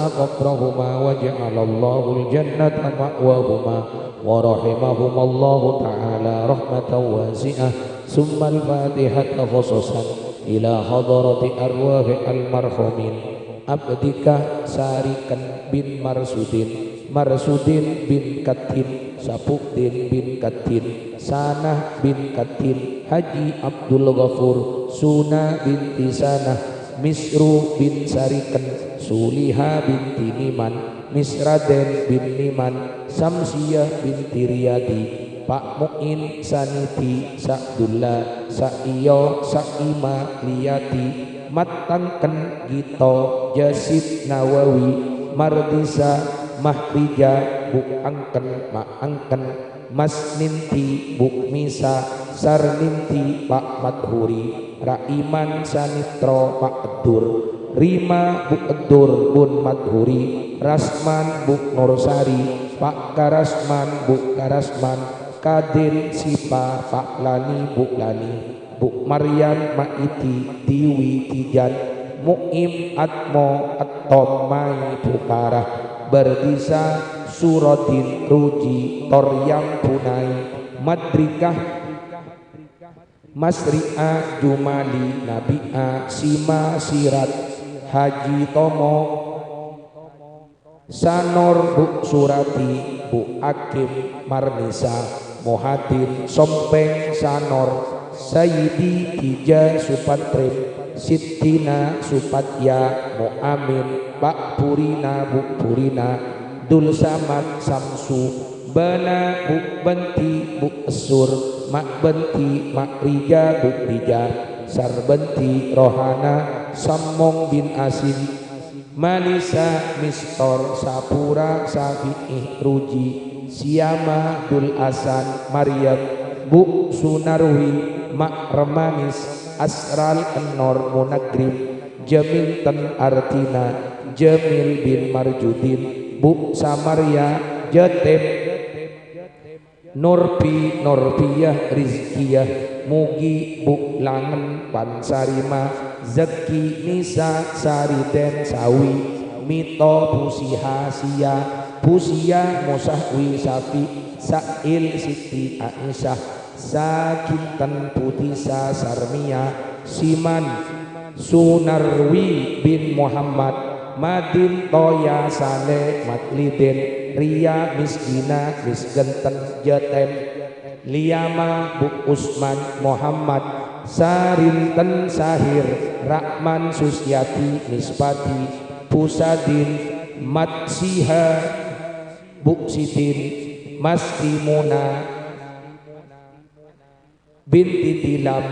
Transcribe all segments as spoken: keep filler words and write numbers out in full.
قبرهما وجعل الله الجنة مأواهما ورحمهما الله تعالى رحمة واسعة. ثم الفاتحة خصوصا إلى حضرة أرواح المرحومين عبدك ساركن بن مرشدين، مرشدين بن كدين، سبؤدين بن كدين، سانة بن كدين، حاجي عبد الغفور، سونة بنت سانة، مسرو بن ساركن، سوليحة بنت نيمان، مسردين بن نيمان، شمسية بنت رياضي، Pa' Mu'in, Sanidi, Sa'dullah, Sa'iyo, Sa'ima, Liyati, Mattangken, Gito, Yazid, Nawawi, Mardisa, Mahrija, Bu' Angken, Ma' Angken, Mas Ninti, Bu' Misa, Sar Ninti, Pa' Madhuri, Raiman, Sanitro, Pa' Eddur, Rima, Bu' Eddur, Bun Madhuri, Rasman, Bu' Nursari, Pa' Karasman, Bu' Karasman, Kadin, Sipa, Pa' Lani, Bu' Lani, Bu' Maryam, Ma'iti, Diwi, Tijan, Mu'im, Atmo, Ettom, Mai, Bukara, Bardisa, Surodin, Ruji, Toryam, Bunai, Madrikah, Masri'a, Jumali, Nabi'a, Sima, Sirat, Haji Tomo, Sanor, Bu' Surati, Bu' Akim, Marnisa, Muhadin, Sompeng, Sanor, Sayidi, Tija, Supatrim, Sittina, Supatya, Mu'amin, Pa' Burina, Bu' Burina, Dul Samad, Samsu, Bana, Bu' Benti, Bu' Essur, Ma' Benti, Ma' Rija, Bu' Rija, Sar Benti, Rohana, Sammong bin Asin, Malisa, Mistor, Sapura, Safi'i, Ruji, Siyama, Dul Asan, Maryam, Bu' Sunarwi, Ma' Remanis, Asral, Enor, Munagrim, Jaminten, Artina, Jamil bin Marjudin, Bu' Samarya, Jatem, Nurbi, Nurbiyah, Rizkiyah, Mugi, Bu' Langen, Pansarima, Zaki, Nisa, Sariden, Sawi, Mito, Pusiha, Sia, Pusia, Musahwi, Safi, Sa'il, Siti Aisyah, Sakinten, Putisa, Sarmiya, Siman, Sunarwi bin Muhammad, Madin, Toya, Saleh, Matlidin, Riya, Misgina, Misgenten, Jatem, Liyama, Bu' Usman, Muhammad, Sarinten, Sahir, Rahman, Susyati, Mispati, Pusadin, Matsiha, Bu' Sidin, Mastimuna, Binti Dilam,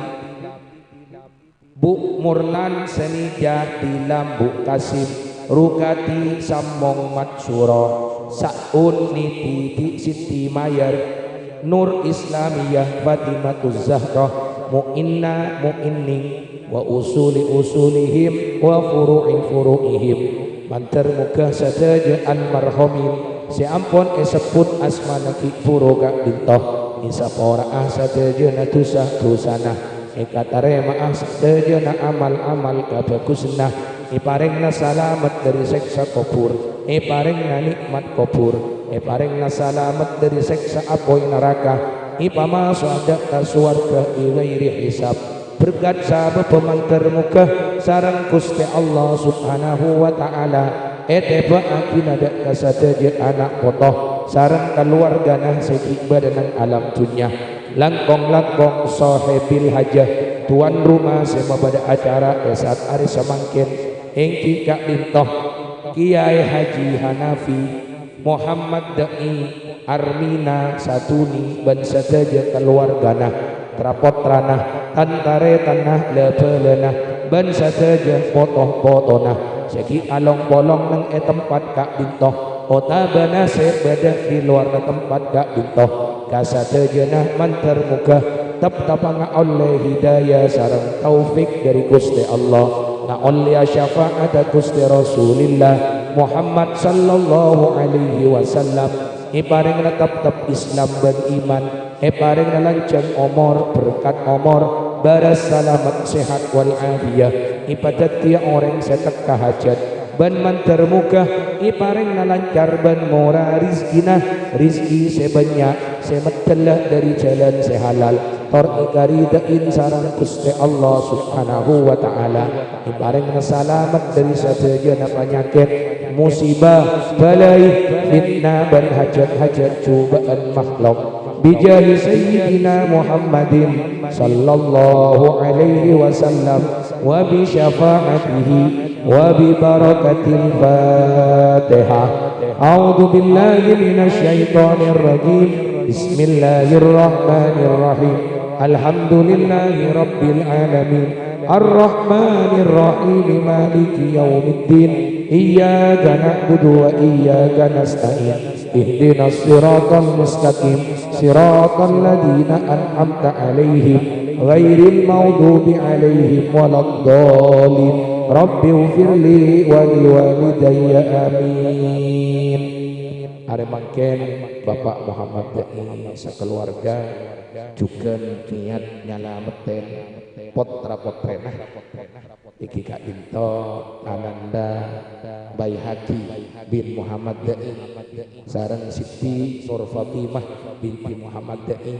Bu' Murlan, Senija, Dilam, Bu' Kasim, Rukati, Sammong, Matsuro, Sa'un, Niti, Di' Siti Mayar, Nur Islamiyah, Fatimatuz Zahra, Mu'inna, Mu'inning, wa usuli usulihim, wa furu'i furu'ihim. Mandhâr moghâ sadhâjâ almarhumin sè ampon èsebbhut asmana ghi' bhuru ka'dinto èsapora'a sadhâjâna dhusa-dhusana. Èkatarèma'a sadhâjâna amal-amal kabhâghusânna, èparèngana salamet dhâri sèksa kobhur, èparèngana nè'mat kobhur, èparèngana salamet dhâri sèksa apoy naraka, èpamaso'a dâ' ka sowarghâ bi ghairi hisab. Berkat sabâbbhâ mandhâr moghâ sareng Ghustè Allah Subhanahu wa Ta'ala ètèbâ'âghina dâ' ka sadhâjâ ana' poto sareng kalowarghâna sè ghi' bâdâ neng alam dhunnya. Langkong-langkong sohèbil hajah, tuan rumah sè mabâdâ acara è sa'at arè samangkèn, èngghi ka'dinto Kiyaè Haji Hanafi, Muhammad Da'i, Armina, Saduni, bân sadhâjâ kalowarghâna, tra-pottrana, tan-tarètanna, la-bâlâna, bân sadhâjâ poto-potona sè ghi' along-polong neng è tempat ka'dinto, otabâna sè bâdâ è lowarra tempat ka'dinto. Ka sadhâjâna mandhâr moghâ tep-teppa'na ollè hidayah sareng taufik dhâri Ghustè Allah, na ollèya syafa'atta Ghustè Rasulillah Muhammad sallallahu alaihi wasallam, èparèngana teptep Islam bân iman, èparèngana lanjhâng omor, berkat omor, bârâs salamet, sehat wal afiyah, èpadhâddhiyâ orèng sè tekka hajhât, Bân mandhâr moghâ èparèngana lancar bân mora rizkina, rizki sè bânnya', sè meddhâllâ dhâri jhâlân sè halal, tor èkaridhâi sareng Ghustè Allah Subhanahu wa Ta'ala. Èparèngana salamet dhâri sadhâjâna panyakèt, musibah, bâlâi, fitnah, bân hajhât-hajhât jhubâ'ân makhlok. Bijahi Sayyidina Muhammadin sallallahu alaihi wasallam wa bi syafa'atihi wa bi barakatil Fatihah. A'udzu billahi minasy syaithanir rajim. Bismillahirrahmanirrahim. Alhamdulillahi rabbil alamin. Arrahmanirrahim. Maliki yaumiddin. Iyyaka na'budu wa iyyaka nasta'in. Ihdinas siratal mustaqim, siratal ladzina an'amta 'alaihim, ghairil maghdubi 'alaihim waladdallin. Rabbighfirli wa liwalidayya. Amin. Arè mangkèn Bapak Muhammad Da'i sakaluwarga jhughân niat nyalamettèn pottra-pottrèna. Iki ka'dinto Ananda Baihaqi bin Muhammad Da'i sareng Siti Nur Fatimah binti Muhammad Da'i,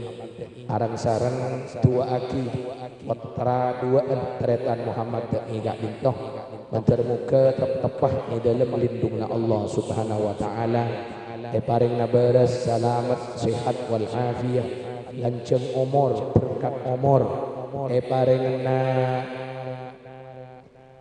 areng-sareng du'aaghi pottra duwâ'ân tarètan Muhammad Da'i ka'dinto. Mandhâr moghâ tep-teppa'na è dhâlem lindhungnga Allah Subhanahu wa Ta'ala. Èparèngana bârâs, salamet, sehat wal afiyah, lanjhâng omor, berkat omor. Èparèngana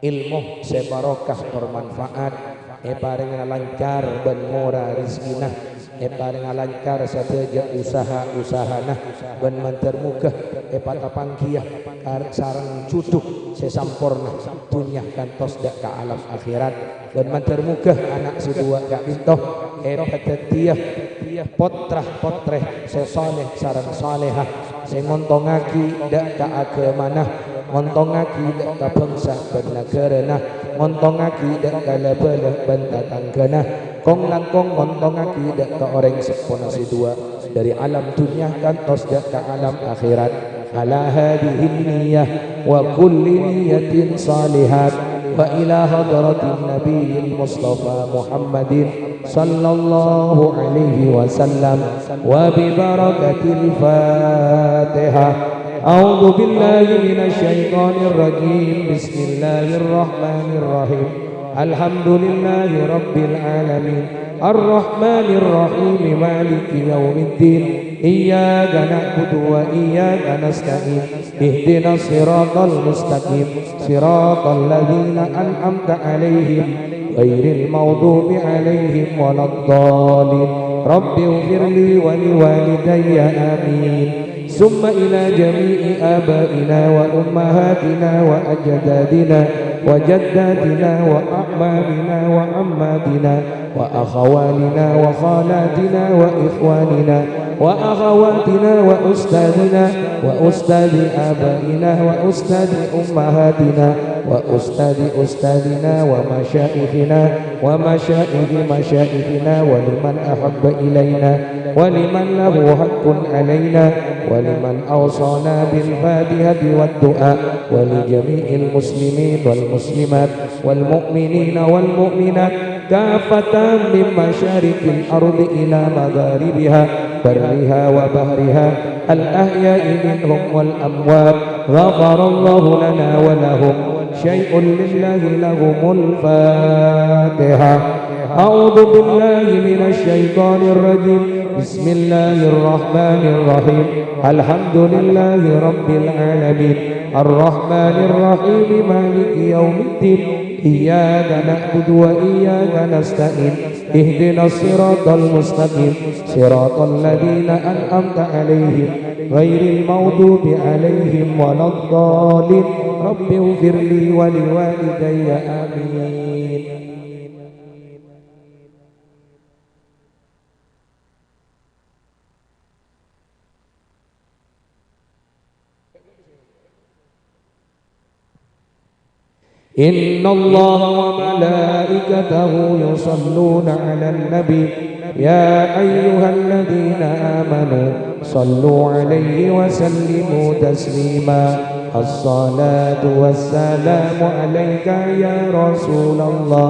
ilmu sè barokah tor manfaat, èparèngana lancar bân mora rizkina, èparèngana lancar sadhâjâ usaha-usahana, bân mandhâr moghâ èpatapanggiyâ kar-, sareng jhudhu sè samporna, dhunnya kantos dâ' ka alam akhèrat, bân mandhâr moghâ ana' sè duwâ' ka'dinto èpadhâddhiyâ pottra-pottrè sè saleh sareng salehah, sè ngontongngaghi dâ' ka aghâmana, ngontongngaghi dâ' ka bhângsa bân naghârâna, ngontongngaghi dâ' ka la-bâlâ bân tatangghâna, kong-langkong ngontongngaghi dâ' ka orèng seppona sè duwâ', dhâri alam dhunnya kantos dâ' ka alam akhèrat. Ala hadzihin niyyah wa kulli niyyatin shalihat, wa ila hadratin nabiyil mustafa Muhammadin sallallahu alaihi wasallam wa bi barakatil Fatihah. A'udzu billahi minasy syaithanir rajim. Bismillahirrahmanirrahim. Alhamdulillahi rabbil alamin. Arrahmanirrahim. Maliki yaumiddin. Iyyaka na'budu wa iyyaka nasta'in. Ihdinas siratal mustaqim. Siratal ladzina an'amta 'alaihim ghairil maghdubi 'alaihim waladdallin. Rabbighfirli wa liwalidayya. Amin. Summa ila jami'i abaina wa ummahatina wa ajdadina wa jaddatina wa a'mamina wa ammatina wa akhawalina wa khalatina wa ikhwanina wa akhawatina wa ustadzina wa ustadzi abaina wa ustadzi ummahatina wa ustadzi ustadzina wa masyayikhina wa masyaikhi masyaikhina wa liman ahabba ilaina wa liman lahu haqqun alaina wa liman awsana bil fatihati wad du'a wa li jami'il muslimin wal muslimat wal mu'minina wal mu'minat kaffatan min masyariqil ardi ila magharibiha barriha wa bahriha al ahya'i minhum wal amwat ghafarallahu lana wa lahum syai'un lillahi lahumul fatihah. A'udzu billahi minasy syaithanir rajim. Bismillahirrahmanirrahim. Alhamdulillahi rabbil alamin. Arrahmanirrahim. Maliki yaumiddin. Iyyaka na'budu wa iyyaka nasta'in. Ihdinas siratal mustaqim. Siratal ladzina an'amta 'alaihim ghairil maghdubi 'alaihim waladdallin. Rabbighfirli wa liwalidayya. Amin. إن الله وملائكته يصلون على النبي، يا أيها الذين آمنوا صلوا عليه وسلموا تسليما. الصلاة والسلام عليك يا رسول الله،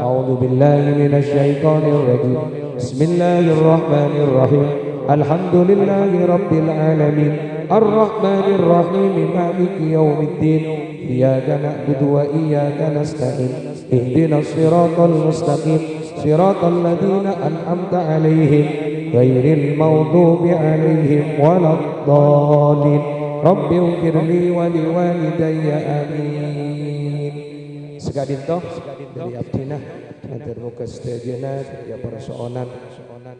أعوذ بالله من الشيطان الرجيم. بسم الله الرحمن الرحيم. الحمد لله رب العالمين. الرحمن الرحيم. مالك يوم الدين. إياك نعبد وإياك نستعين. اهدنا الصراط المستقيم. صراط الذين أنعمت عليهم. غير المغضوب عليهم ولا الضالين. رب اغفر لي ولوالدي. آمين. Saka'dinto dhâri abdhina, mator moghâ sadhâjâna dhâddhiyâ parso'onan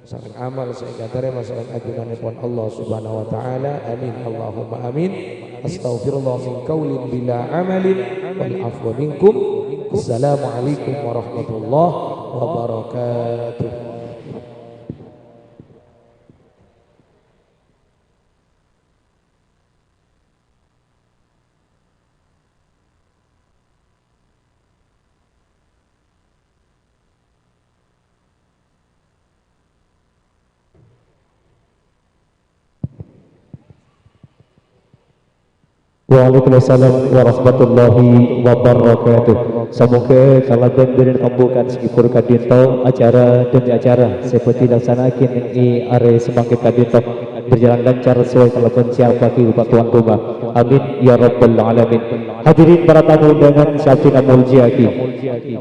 sareng amal sè èkatarèma sareng ajunanèpon Allah Subhanahu wa Ta'ala. Amin, Allahumma amin. Astaghfirullah min qaulin bila amalin, wal afwa minkum. Assalamualaikum warahmatullahi wabarakatuh. Waalaikumsalam warahmatullahi wabarakatuh. Samoghâ kalabân bhârân pambukaan sè ghibur ka'dinto, acara dhâmi acara sè bhâdhi laksana'aghi neng è arè samangkèn ka'dinto berjalan lancar sesuai kalabân sè èampa'aghi bâ' tuan rumah. Amin ya rabbal alamin. Hadirin para tamu undangan sè abdhina molja'aghi.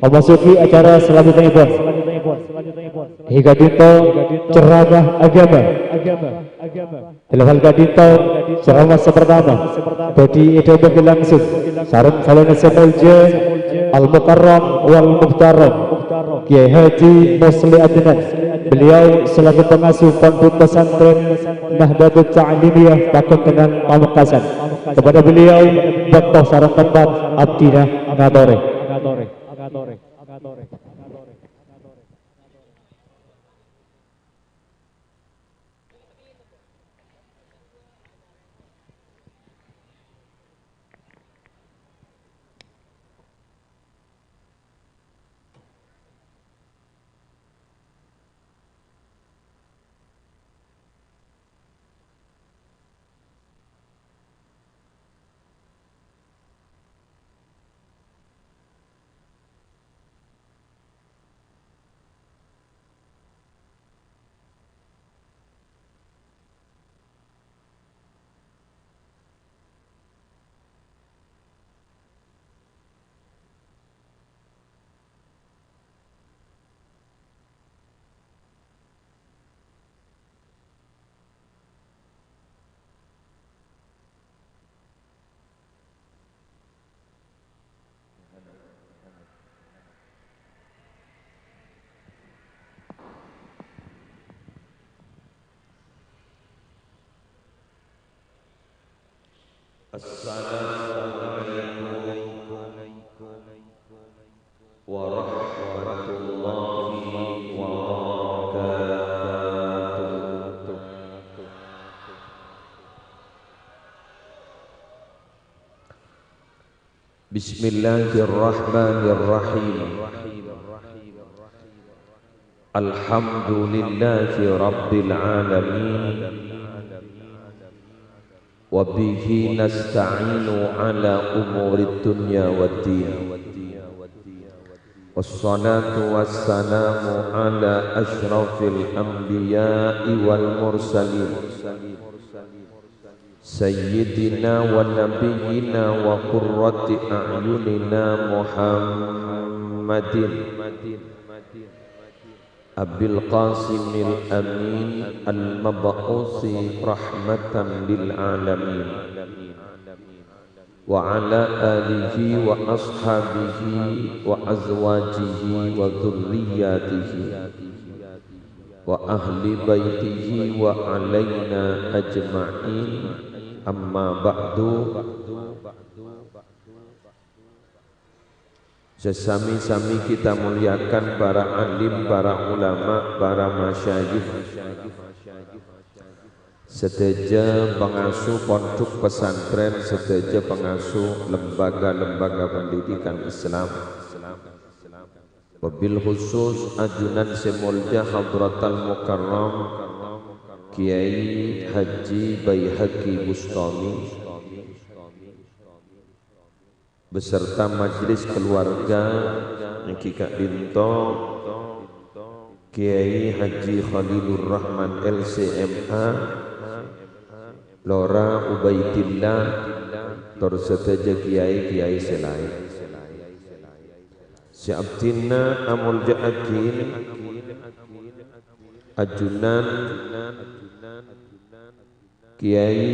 Memasuki acara selanjutnya, Bos. È ka'dinto ceramah agama. Dalam hal ka'dinto, ceramah sè partama bhâdhi èdhâbâghi langsung sareng salana sè molja Al-Mukarram wal Muhtaram Kiai Haji Musli Adnan. Beliau selaku pengasuh Pondok Pesantren Nahdlatul Ta'limiyah Pakontenan Pamekasan. Kepada beliau, bâkto sareng tempat abdhina ngatorè. Assalamualaikum warahmatullahi wabarakatuh. Bismillahirrahmanirrahim. Alhamdulillahi rabbil alamin. Wa bihi nasta'inu ala umurid dunya waddin. Wassalatu wassalamu ala asyrafil anbiya'i wal mursalin. Sayyidina wa nabiyyina wa qurrati a'yunina Muhammadin Abil Qasimil Amin al-mab'usi rahmatan lil alamin. Wa ala alihi wa ashabihi wa azwajihi wa dzurriyyatihi wa ahli baitihi wa alaina ajma'in. Amma ba'du. Sè sami-sami kita muliakan para alim, para ulama, para masyayikh. Sadhâjâ pangasuh pondhuk pesantren, sadhâjâ pangasuh lembaga-lembaga pendidikan Islam. Wabil khusus ajunan sè molja Hadratal Mukarram Kiai Haji Baihaqi Bustami. beserta majelis keluarga èngghi ka'dinto Kiai Haji Khalilur Rahman, L C M A, Lora Ubaidillah, tor sadhâjâ kiai-kiai sè laèn. Sè abdhina amoljâ'aghi ajunan Kiai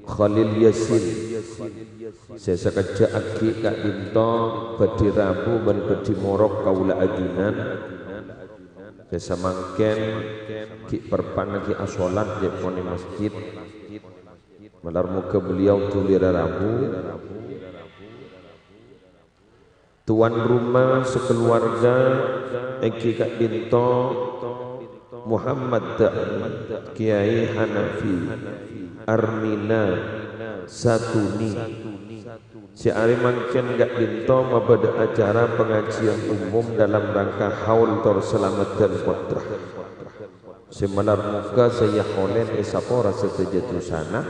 Khalil Yasin, sè sakejjhâ' aghi' ka'dinto bhâdhi rabu bân bhâdhi morok kaulâ ajunan, sè samangkèn ghi' perpan ghi' asolat jâ' pon è masjid. Malar moghâ beliau dhuli rarabu. Tuan rumah sekeluarga èngghi ka'dinto Muhammad Da'i, Kiai Hanafi, Armina, Satuni, sè arè mangkèn ka'dinto mabâdâ acara pengajian umum dalam rangka haul tor salameddhân pottra. Sè malar moghâ sè èyaolèn èsapora sadhâjâ dusana,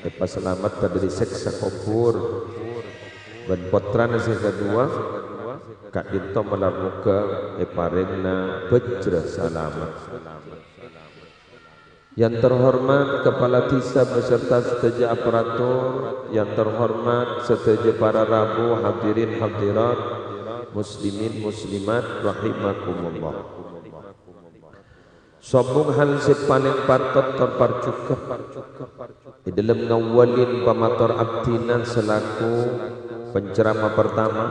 èpasalametta dâri sèksa kobhur. Bân pottrana sè kaduwâ, ka'dinto malar moghâ èparèngana bhâjrâ salamet. Yang terhormat Kepala Desa beserta sadhâjâ aparatur, yang terhormat sadhâjâ para rabu, hadirin hadirat, muslimin muslimat rahimakumullah. Sobung hal sè palèng patot tor parjhughâ è dâlem ngawalin pamator abdhina selaku penceramah pertama,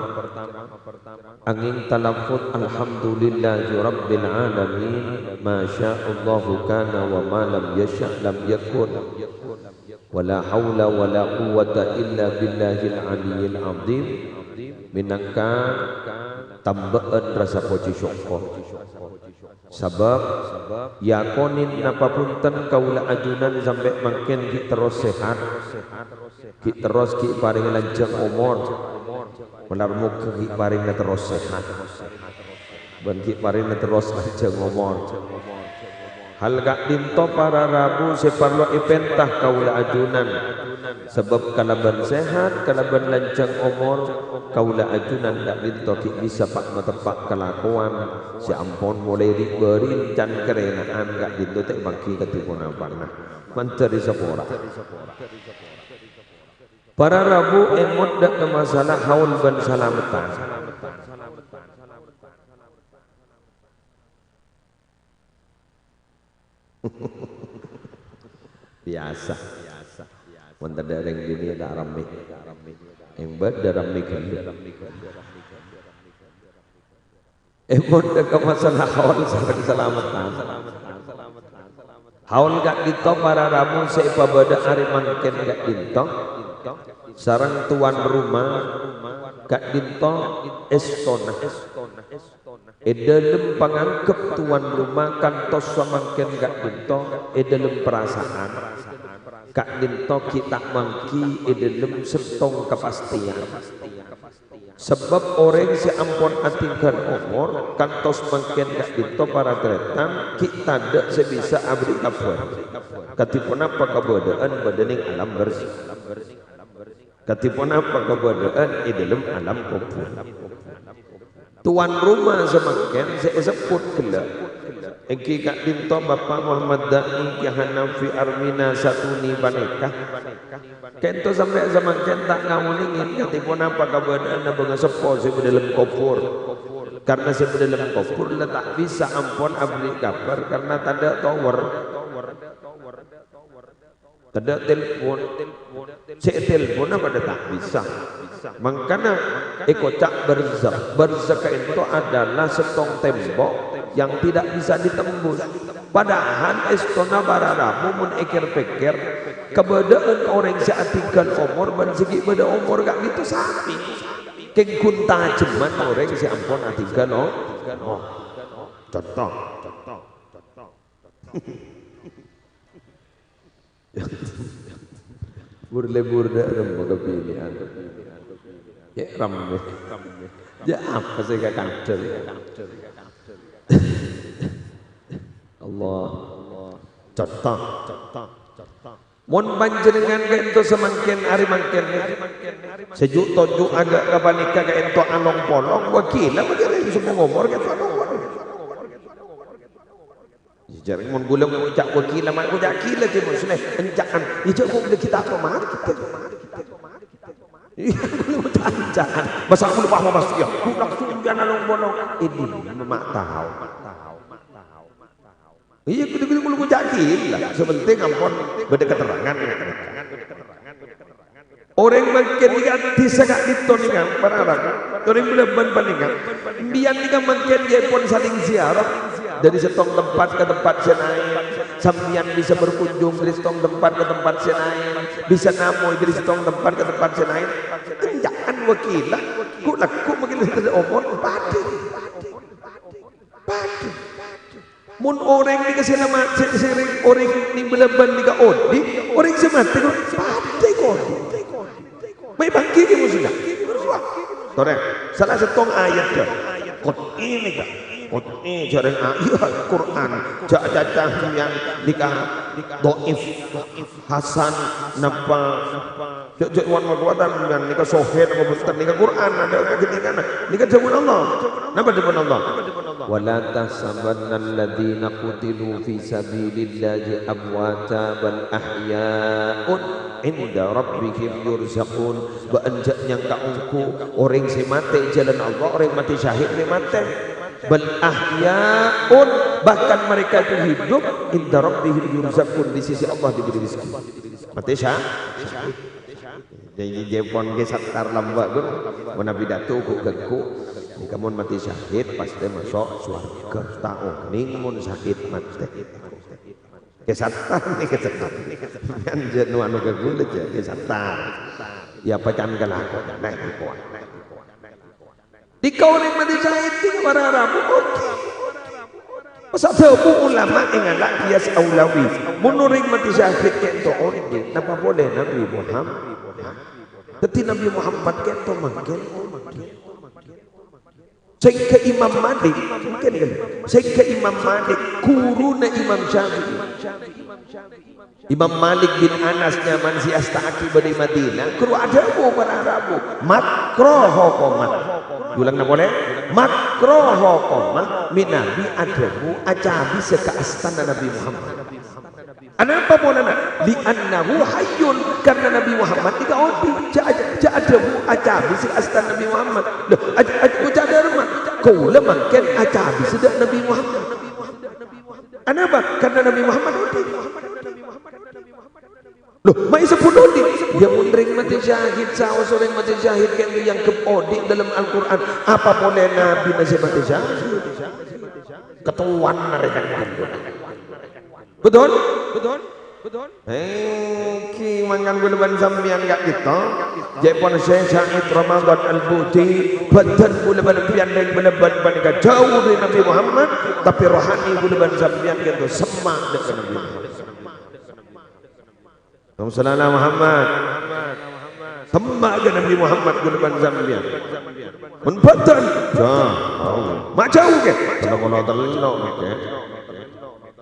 angèng talaffuz, "Alhamdulillahirabbil alamin, ma syaa Allahu kana wa ma lam yasya' lam yakun." Wala haula wala quwwata illa billahil aliyyil azim, mènangka tambâ'ân rasa pojhi sokkor. Sabâb, yakonin napa bhunten kaulâ ajunan sampè' mangkèn ghi' terros sehat, ghi' terros ghi' parèng lanjhâng omor, malar moghâ ghi' parèngana terros sehat. Bân ghi' parèngana terros lanjhâng omor. Hal ka'dinto para rabu sè parlo èpènta kaulâ ajunan, sabâb kalabân sehat, kalabân lanjhâng omor, kaulâ ajunan ka'dinto ghi' bisa pa'-mateppa' kalakowan sè ampon molaè ri'-bâri'en can karèna'an ka'dinto ta' èpangghi kadhi ponapana. Mandhâr èsapora. Para rabu èmot dâ' ka masalah haul bân salameddhân. Biyasa. Mon tadâ' rèng dhunnya ta' rammè. Èng bâdâ rammè ghâllu. Èmot dâ' ka masalah haul sareng salameddhân. Haul ka'dinto para rabu sè èpabâdâ arè mangkèn ka'dinto sareng tuan rumah ka'dinto èstona. È dâlem pangangghep tuan rumah kantos samangkèn ka'dinto, è dâlem parasaan ka'dinto ghi' ta' mangghi è dâlem sèttong kapastèyan. Sabâb orèng sè ampon atèngghâl omor kantos mangkèn ka'dinto para tarètan ghi' tadâ' sè bisa aberri' kabhâr. Kadhi ponapa kabâdâ'ân bâdâ neng alam bâr-, Kadhi ponapa kabâdâ'ân è dâlem alam kobhur. Tuan rumah samangkèn sè èsebbhut ghellâ', èngghi ka'dinto Bapa' Muhammad Da'i Ki Hanafi Armina Satuni panèka. Ka'dinto sampè' samangkèn ta' ngaonèngè kadhi ponapa kabâdâ'ânna bângaseppo sè è dâlem kobhur. Karna sè è dâlem kobhur la ta' bisa ampon aberri' kabhâr karna tadâ' tower. Tadâ' telpon. Sè ètelponna padâ ta' bisa. Mangkana èkoca' barzakh. Barzakh ka'dinto adalah sèttong tembok yang tidak bisa ditembus. Padahal èstona para rabu mon èkèr-pèkkèr, kabâdâ'ân orèng sè atèngghâl omor bân sè ghi' bâdâ omor ka'dinto samè. Kèng ghun tajemman orèng sè ampon atèngghâl o-, oh. Conto. Bur-lèbur dâ' remma kabinèyan. Cè' rammè. Jâ' apa sè kakadhâr? Allah. Conto. Mon panjhennengngan ka'ento samangkèn, arè mangkèn, sè ju'-toju' aghâ' ka panèka ka'ento along-polong, wâ ghilâ, wâ ghilâ, sè omor ka'ento along-polong. Jhâ' mon ghulâ ngoca' wâ ghilâ, ma' ngoca' ghilâ, Kè Musleh, enca'an. Iyâ, jhâ' ghulâ ghi' ta' toman. Iyâ, ghulâ ngoca' enca'an. Masa' ghulâ pas-pas, iyâ, ghulâ langsung jhâ' along-polong. Ini ma' tao. Iyâ, ghulâ, ghulâ, ghulâ ngoca' ghilâ. Sè pentèng ampon bâdâ katerrangan. Orèng mangkèn nèka dhisa ka'dinto nèka, para rabu. Orèng Bâlâbân panèka. Bi'en nèka mangkèn ghi' pon saling ziarah. Dâri sèttong tempat ka tempat sè laèn. Sampèyan bisa berkunjung dâri sèttong tempat ka tempat sè laèn. Bisa namoy dâri sèttong tempat ka tempat sè laèn. Enca'an wâ ghilâ. Ghu'-lagghu' mangkèn tadâ' omor. Padâ. Padâ. Mon orèng nèka sè lama-, sè, sè rèng-, orèng nèng Bâlâbân nèka odi', orèng sè matè kok padâ kok odi'. Mè' bângkè ghi' musina. Torè, sala sèttong ayat, jâ. Qut'i nèka. Qut'i jârèng a-, iyâ, Qur'an. Jhâ' caca sampèyan nèka dhaif, hasan, napa. Jhâ', jhâ' wan-, wan-, wan-, nèka sohih napa bhunten, nèka Qur'an, adâ' kaghândhingana. Nèka dhâbuna Allah. Napa dhâbuna Allah? "Wa la tahsabanna alladhina qutilu fi sabilillahi amwata, bal ahya'un 'inda rabbihim yurzaqun." Bâ'na jhâ' nyangka ongghu orèng sè matè è jhâlân Allah, orèng matè syahid rè matè. "Bal ahya'un," bahkan mereka itu hidup, "'inda rabbihim yurzaqun," di sisi Allah diberi rezeki. Matè sya-, syahid. Jâ-, jâ-, jâ' pon Kè Sattar lambâ', ghun. Mon apidato ghu-, ghagghu'. Nèka mon matè syahid, pastè maso' sowarghâ. Ta' onèng mon sakèt matè. Kè Sattar nèka, Kè Sattar. Kan jhâ' nu anu ghagghu' lè jhâ', Kè Sattar. Iyâ, pacan kalako. Nah, iko. Dhika orèng matè syahid, dhika para rabu, odi'. Pas adhâbu ulama èngala' Iyas Aulawi, "Mon orèng matè syahid ka'ento odi', napa polè Nabbhi Muhammad?" Dhâddhi Nabbhi Muhammad ka'ento mangkèn odi'. Sèngghâ Imam Malik, mangkèn kan? Sèngghâ Imam Malik, ghuruna Imam Syafi'i. Imam Malik bin Anas nyamana sè èasta'aghi bâdâ è Madinah, ghuru adhâbu para rabu, "Makruh hokomah." Ulangnga polè, "Makruh hokomah mènabi adhâbu acabisa ka astana Nabbhi Muhammad." Anapa polana? "Li'annahu hayyun," karna Nabbhi Muhammad nèka odi'. Jhâ', jhâ' adhâbu acabisa ka astana Nabbhi Muhammad. Loh, aj-, aj-, ngoca' dâremma, "Kaulâ mangkèn acabisa dâ' Nabbhi Muhammad." Anapa? Karna Nabbhi Muhammad odi'. Loh, ma' èsebbhut odi'? Iyâ, mon rèng matè syahid, saos orèng matè syahid kan èangghep odi' dâlem Al-Qur'an. Apa polè nabbhina sè matè syahid? Kètowan arè kan. Betul? Betul? Èngghi mangkana kaulâ bân sampèyan ka'dinto. Jhâ' pon Syekh Said Ramadan Al-Buti, bhâdhân kaulâ bân sampèyan rèng Bâlâbân panèka jhâu dâri Nabbhi Muhammad, tapè rohani kaulâ bân sampèyan ka'dinto semma' dâ' ka Nabbhi Muhammad. Allahumma shalli ala Muhammad. Semma' ka Nabbhi Muhammad kaulâ bân sampèyan. Mon bhâdhân, jhâu. Ma' jhâu, kè? Tello polo tello', kè?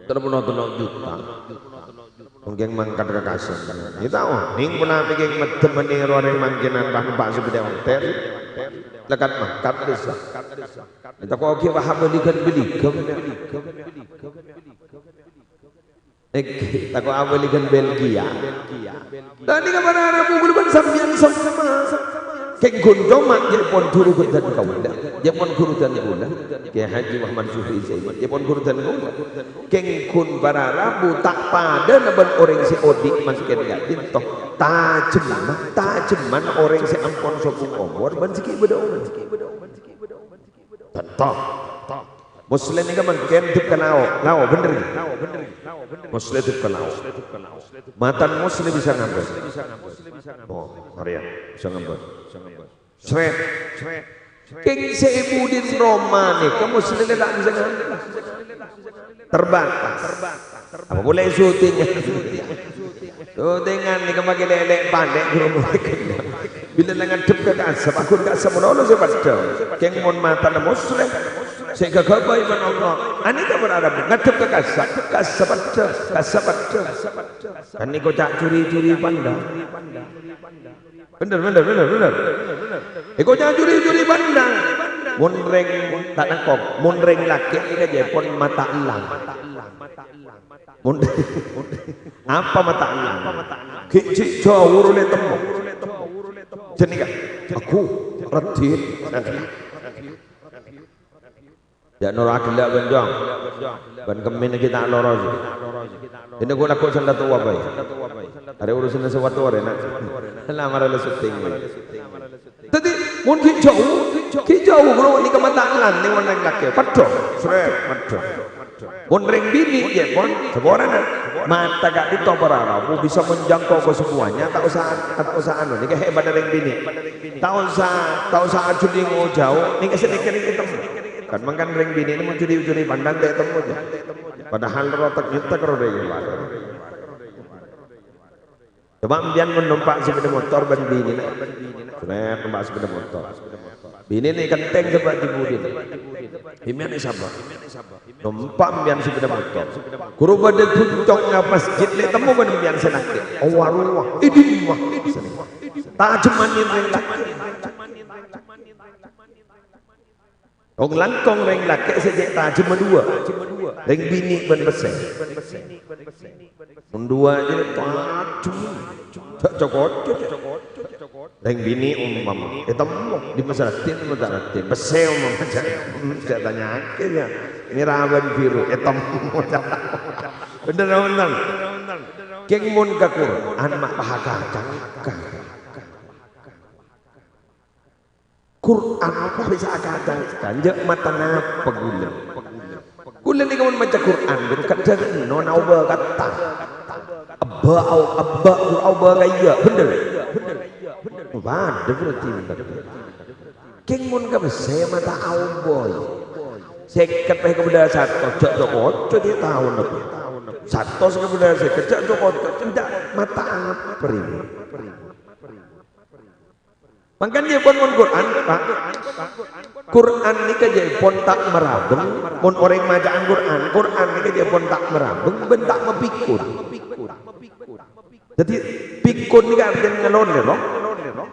Tello polo tello' juta. Mungkin mangkat ka kasem. Iyâ, ta', oh, nèng ponapa kèng meddem nèro arè mangkènan, Pak, Pak, sè bâdâ ontel. Lekat mangkat bisa. Tako' ghi' wah balikan belikan. Èngghi, tako' abâlighân Belgia. Lah, nèka para rabu kaulâ bân sampèyan semma'. Kèng ghun coma jhâ' pon ghuru ghândhân kaulâ. Jhâ' pon ghuru ghândhân kaulâ. Kè Haji Muhammad Zuhri Zain. Jhâ' pon ghuru ghândhân kaulâ. Kèng ghun para rabu ta' padâna bân orèng sè odi' mangkèn ka'dinto. Tajemma, tajemman orèng sè ampon sobung omor bân sè ghi' bâdâ omor. Tanto. Musleh nèka mangkèn dhip ka lao'. Lao', bhender. Musleh dhip ka lao'. Matan Musleh bisa ngambâ. Oh, arèya, bisa ngambâ. Sret. Kèng sè è budina roma nèka Musleh ta' bisa ngambâ. Terbatas. Apa polè syuting? Syutingan nèka makè lè'-lè' palè' ghuru murid. Bilâ la ngadhep ka kasep, aghun kasep malolo sè padâ. Kèng mon matana Musleh, Sè èghâbây bân Allah. Anèka para rabu ngadhep ka kassa', kassa' peddhâng, kassa' peddhâng. Kan nèko ca' juri-juri pandang. Bhender, bhender, bhender, bhender. Èko ca' juri-juri pandang. Mon rèng ta' nangkong, mon rèng lakè' nèka jâ' pon mata ellang. Mon, apa mata ellang? Ghi' jâ' jhâu rèya temmo. Jâ' nèka, aku, raddhin. Jâ' noro' aghellâ' bân jhung. Bân kemmèn ghi' ta' loros. Ènè ghulâ kok sanda towa bhâi. Arè urusanna sewaktu arè, na'. Lamar la syuting, bhâi. Dhâddhi, mon ghi' jhâu, ghi' jhâu ghulâ nèka mata ellang nèng mon rèng lakè'. Peddhâng, srèt, peddhâng. Mon rèng binè', yâ pon, saporana. Mata ka'dinto para rabu bisa menjangkau ke semuanya, ta' osa, ta' osa anu, nèka hebatnya rèng binè'. Ta' osa, ta' osa ajhuding jhâu, nèka sè nèka nèka temmo. Kan mangkana rèng binè' nèka mon juri-juri pandang ta' temmo jâ. Padahal rotek-nyetek ro rèng binè'. Coba empèyan mon nompa' sepeda motor bân binèna. Srèt nompa' sepeda motor. Binèna kentèng sapa' di budina. Empèyan sapa'? Nompa' empèyan sepeda motor. Ghuru bâdâ ghuncongnga masjid, lè' temmo bân empèyan sè lakè'. Oh, waruh, idimma. Tajemman rèng lakè'. Kong-langkong rèng lakè' sè cè' tajemma duwâ'. Rèng binè' bân pèssè. Mon duwâ' jârèya tajem. Jâ' co-koco. Rèng binè' ompama ètemmo, dimma sè raddhin, dimma ta' raddhin. Pèssè ompama, jâ', jâ' tanya'aghi, yâ. Mèra bân biru, ètemmo. Bhender, bhender. Kèng mon ka Qur'an ma' pahakacangka. Qur'an kok bisa akacangka? Jâ' mata napa ghulâ? Ghulâ nèka mon maca Qur'an, ghun kadhâng nona obâ katta. Ebbâ au-, ebbâ ghun obâ kaya, bhender? Padâ berarti bhender. Kèng mon ka pèssè mata aobâ. Sèket pè kabâdâ satos, jâ' co-koco ghi' taona. Satos kabâdâ sèket, jâ' co-koco. Enjâ' mata apa rèya? Mangkana jâ' pon mon Qur'an, Pa'. Qur'an nèka jâ' pon ta' marabâng, mon orèng maca'an Qur'an, Qur'an nèka jâ' pon ta' marabâng bân ta' mapèkon. Dhâddhi, pèkon nèka artèna ngalonèr, no?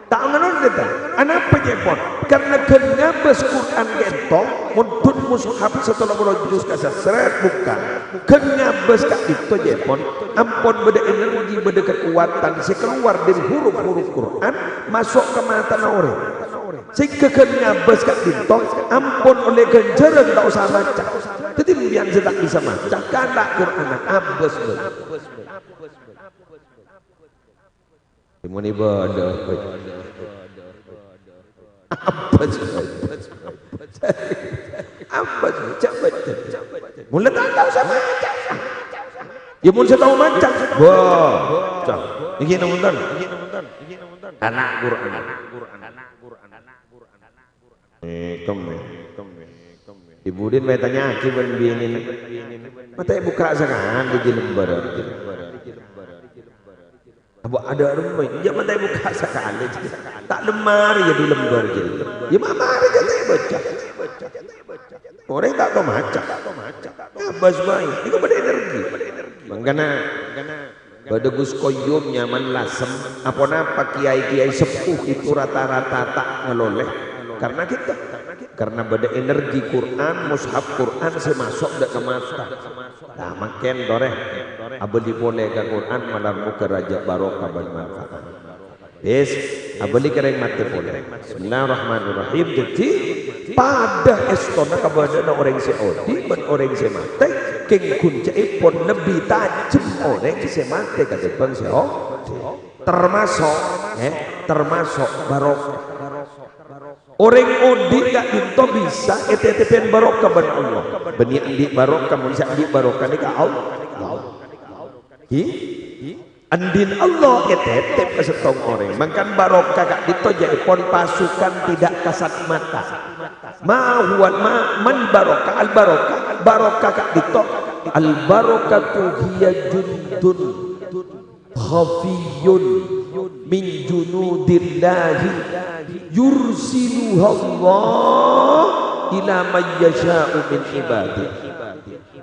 Ta' ngalonèr, ta'? Anapa jâ' pon? Karna ghân ngabâs Qur'an ka'dinto, mondhut mushaf sèttong polo juz ka sasrèt bukka'. Ghân ngabâs ka'dinto jâ' pon, ampon bâdâ energi, bâdâ kakowadhân sè kalowar dâri huruf-huruf Qur'an, maso' ka matana orèng. Sèngghâ ghân ngabâs ka'dinto, ampon ollè ghânjhârân ta' osa maca. Dhâddhi, empèyan sè ta' bisa maca, kala' Qur'anna, abâs bhâi. Mon ibâdâ, abâs, abâs, abâs, mon la ta' tao sè maca. Yâ, mon sè tao maca, wah, cah. Nèka nonton. Ana' Qur'an. Eh, kemma. Ibu Din bhâi tanya'aghi bân binèna. Mata èbukka' sakalè jilbâbbhâ. Apa adâ' remma? Iyâ, mata èbukka' sakalè. Ta' lemmari yâ, dhu lembâr jârèya. Yâ, ma' marè jâ' ta' èbâca. Orèng ta' tao maca. Ngabâs bhâi. Nèko bâdâ energi. Mangkana, bâdâ Gus Koyum nyamana Lasem. Aponapa kiai-kiai seppo itu rata-rata ta' ngalolè? Karna ghita. Karna bâdâ energi Qur'an, mushaf Qur'an sè maso' dâ' ka mata. Nah, mangkèn torè abâli polè ka Qur'an, malar moghâ rajâ barokah bân manfaat. Wis, abâli ka rèng matè polè. Bismillahirrahmanirrahim. Dhâddhi, padâ èstona kabâdâ'ânna orèng sè odi' bân orèng sè matè, kèng ghun ca'èpon lebbi tajem orèng sè matè katèmbhâng sè odi'. Termaso', eh, termaso' barokah. Orèng odi' ka'dinto bisa ètètèpè barokah bân Allah. Bânnè andi' barokah, mon sè andi' barokah nèka Allah. Hi? Andi'na Allah ètètèp ka sèttong orèng. Mangkana barokah ka'dinto jâ' pon pasukan tidak kasat mata. Ma huwa ma-, man barokah, al barokah, barokah ka'dinto. Al barakatu hiya jundun khafiyyun min junudillahi yursiluhullah ila may yasha'u min ibadih.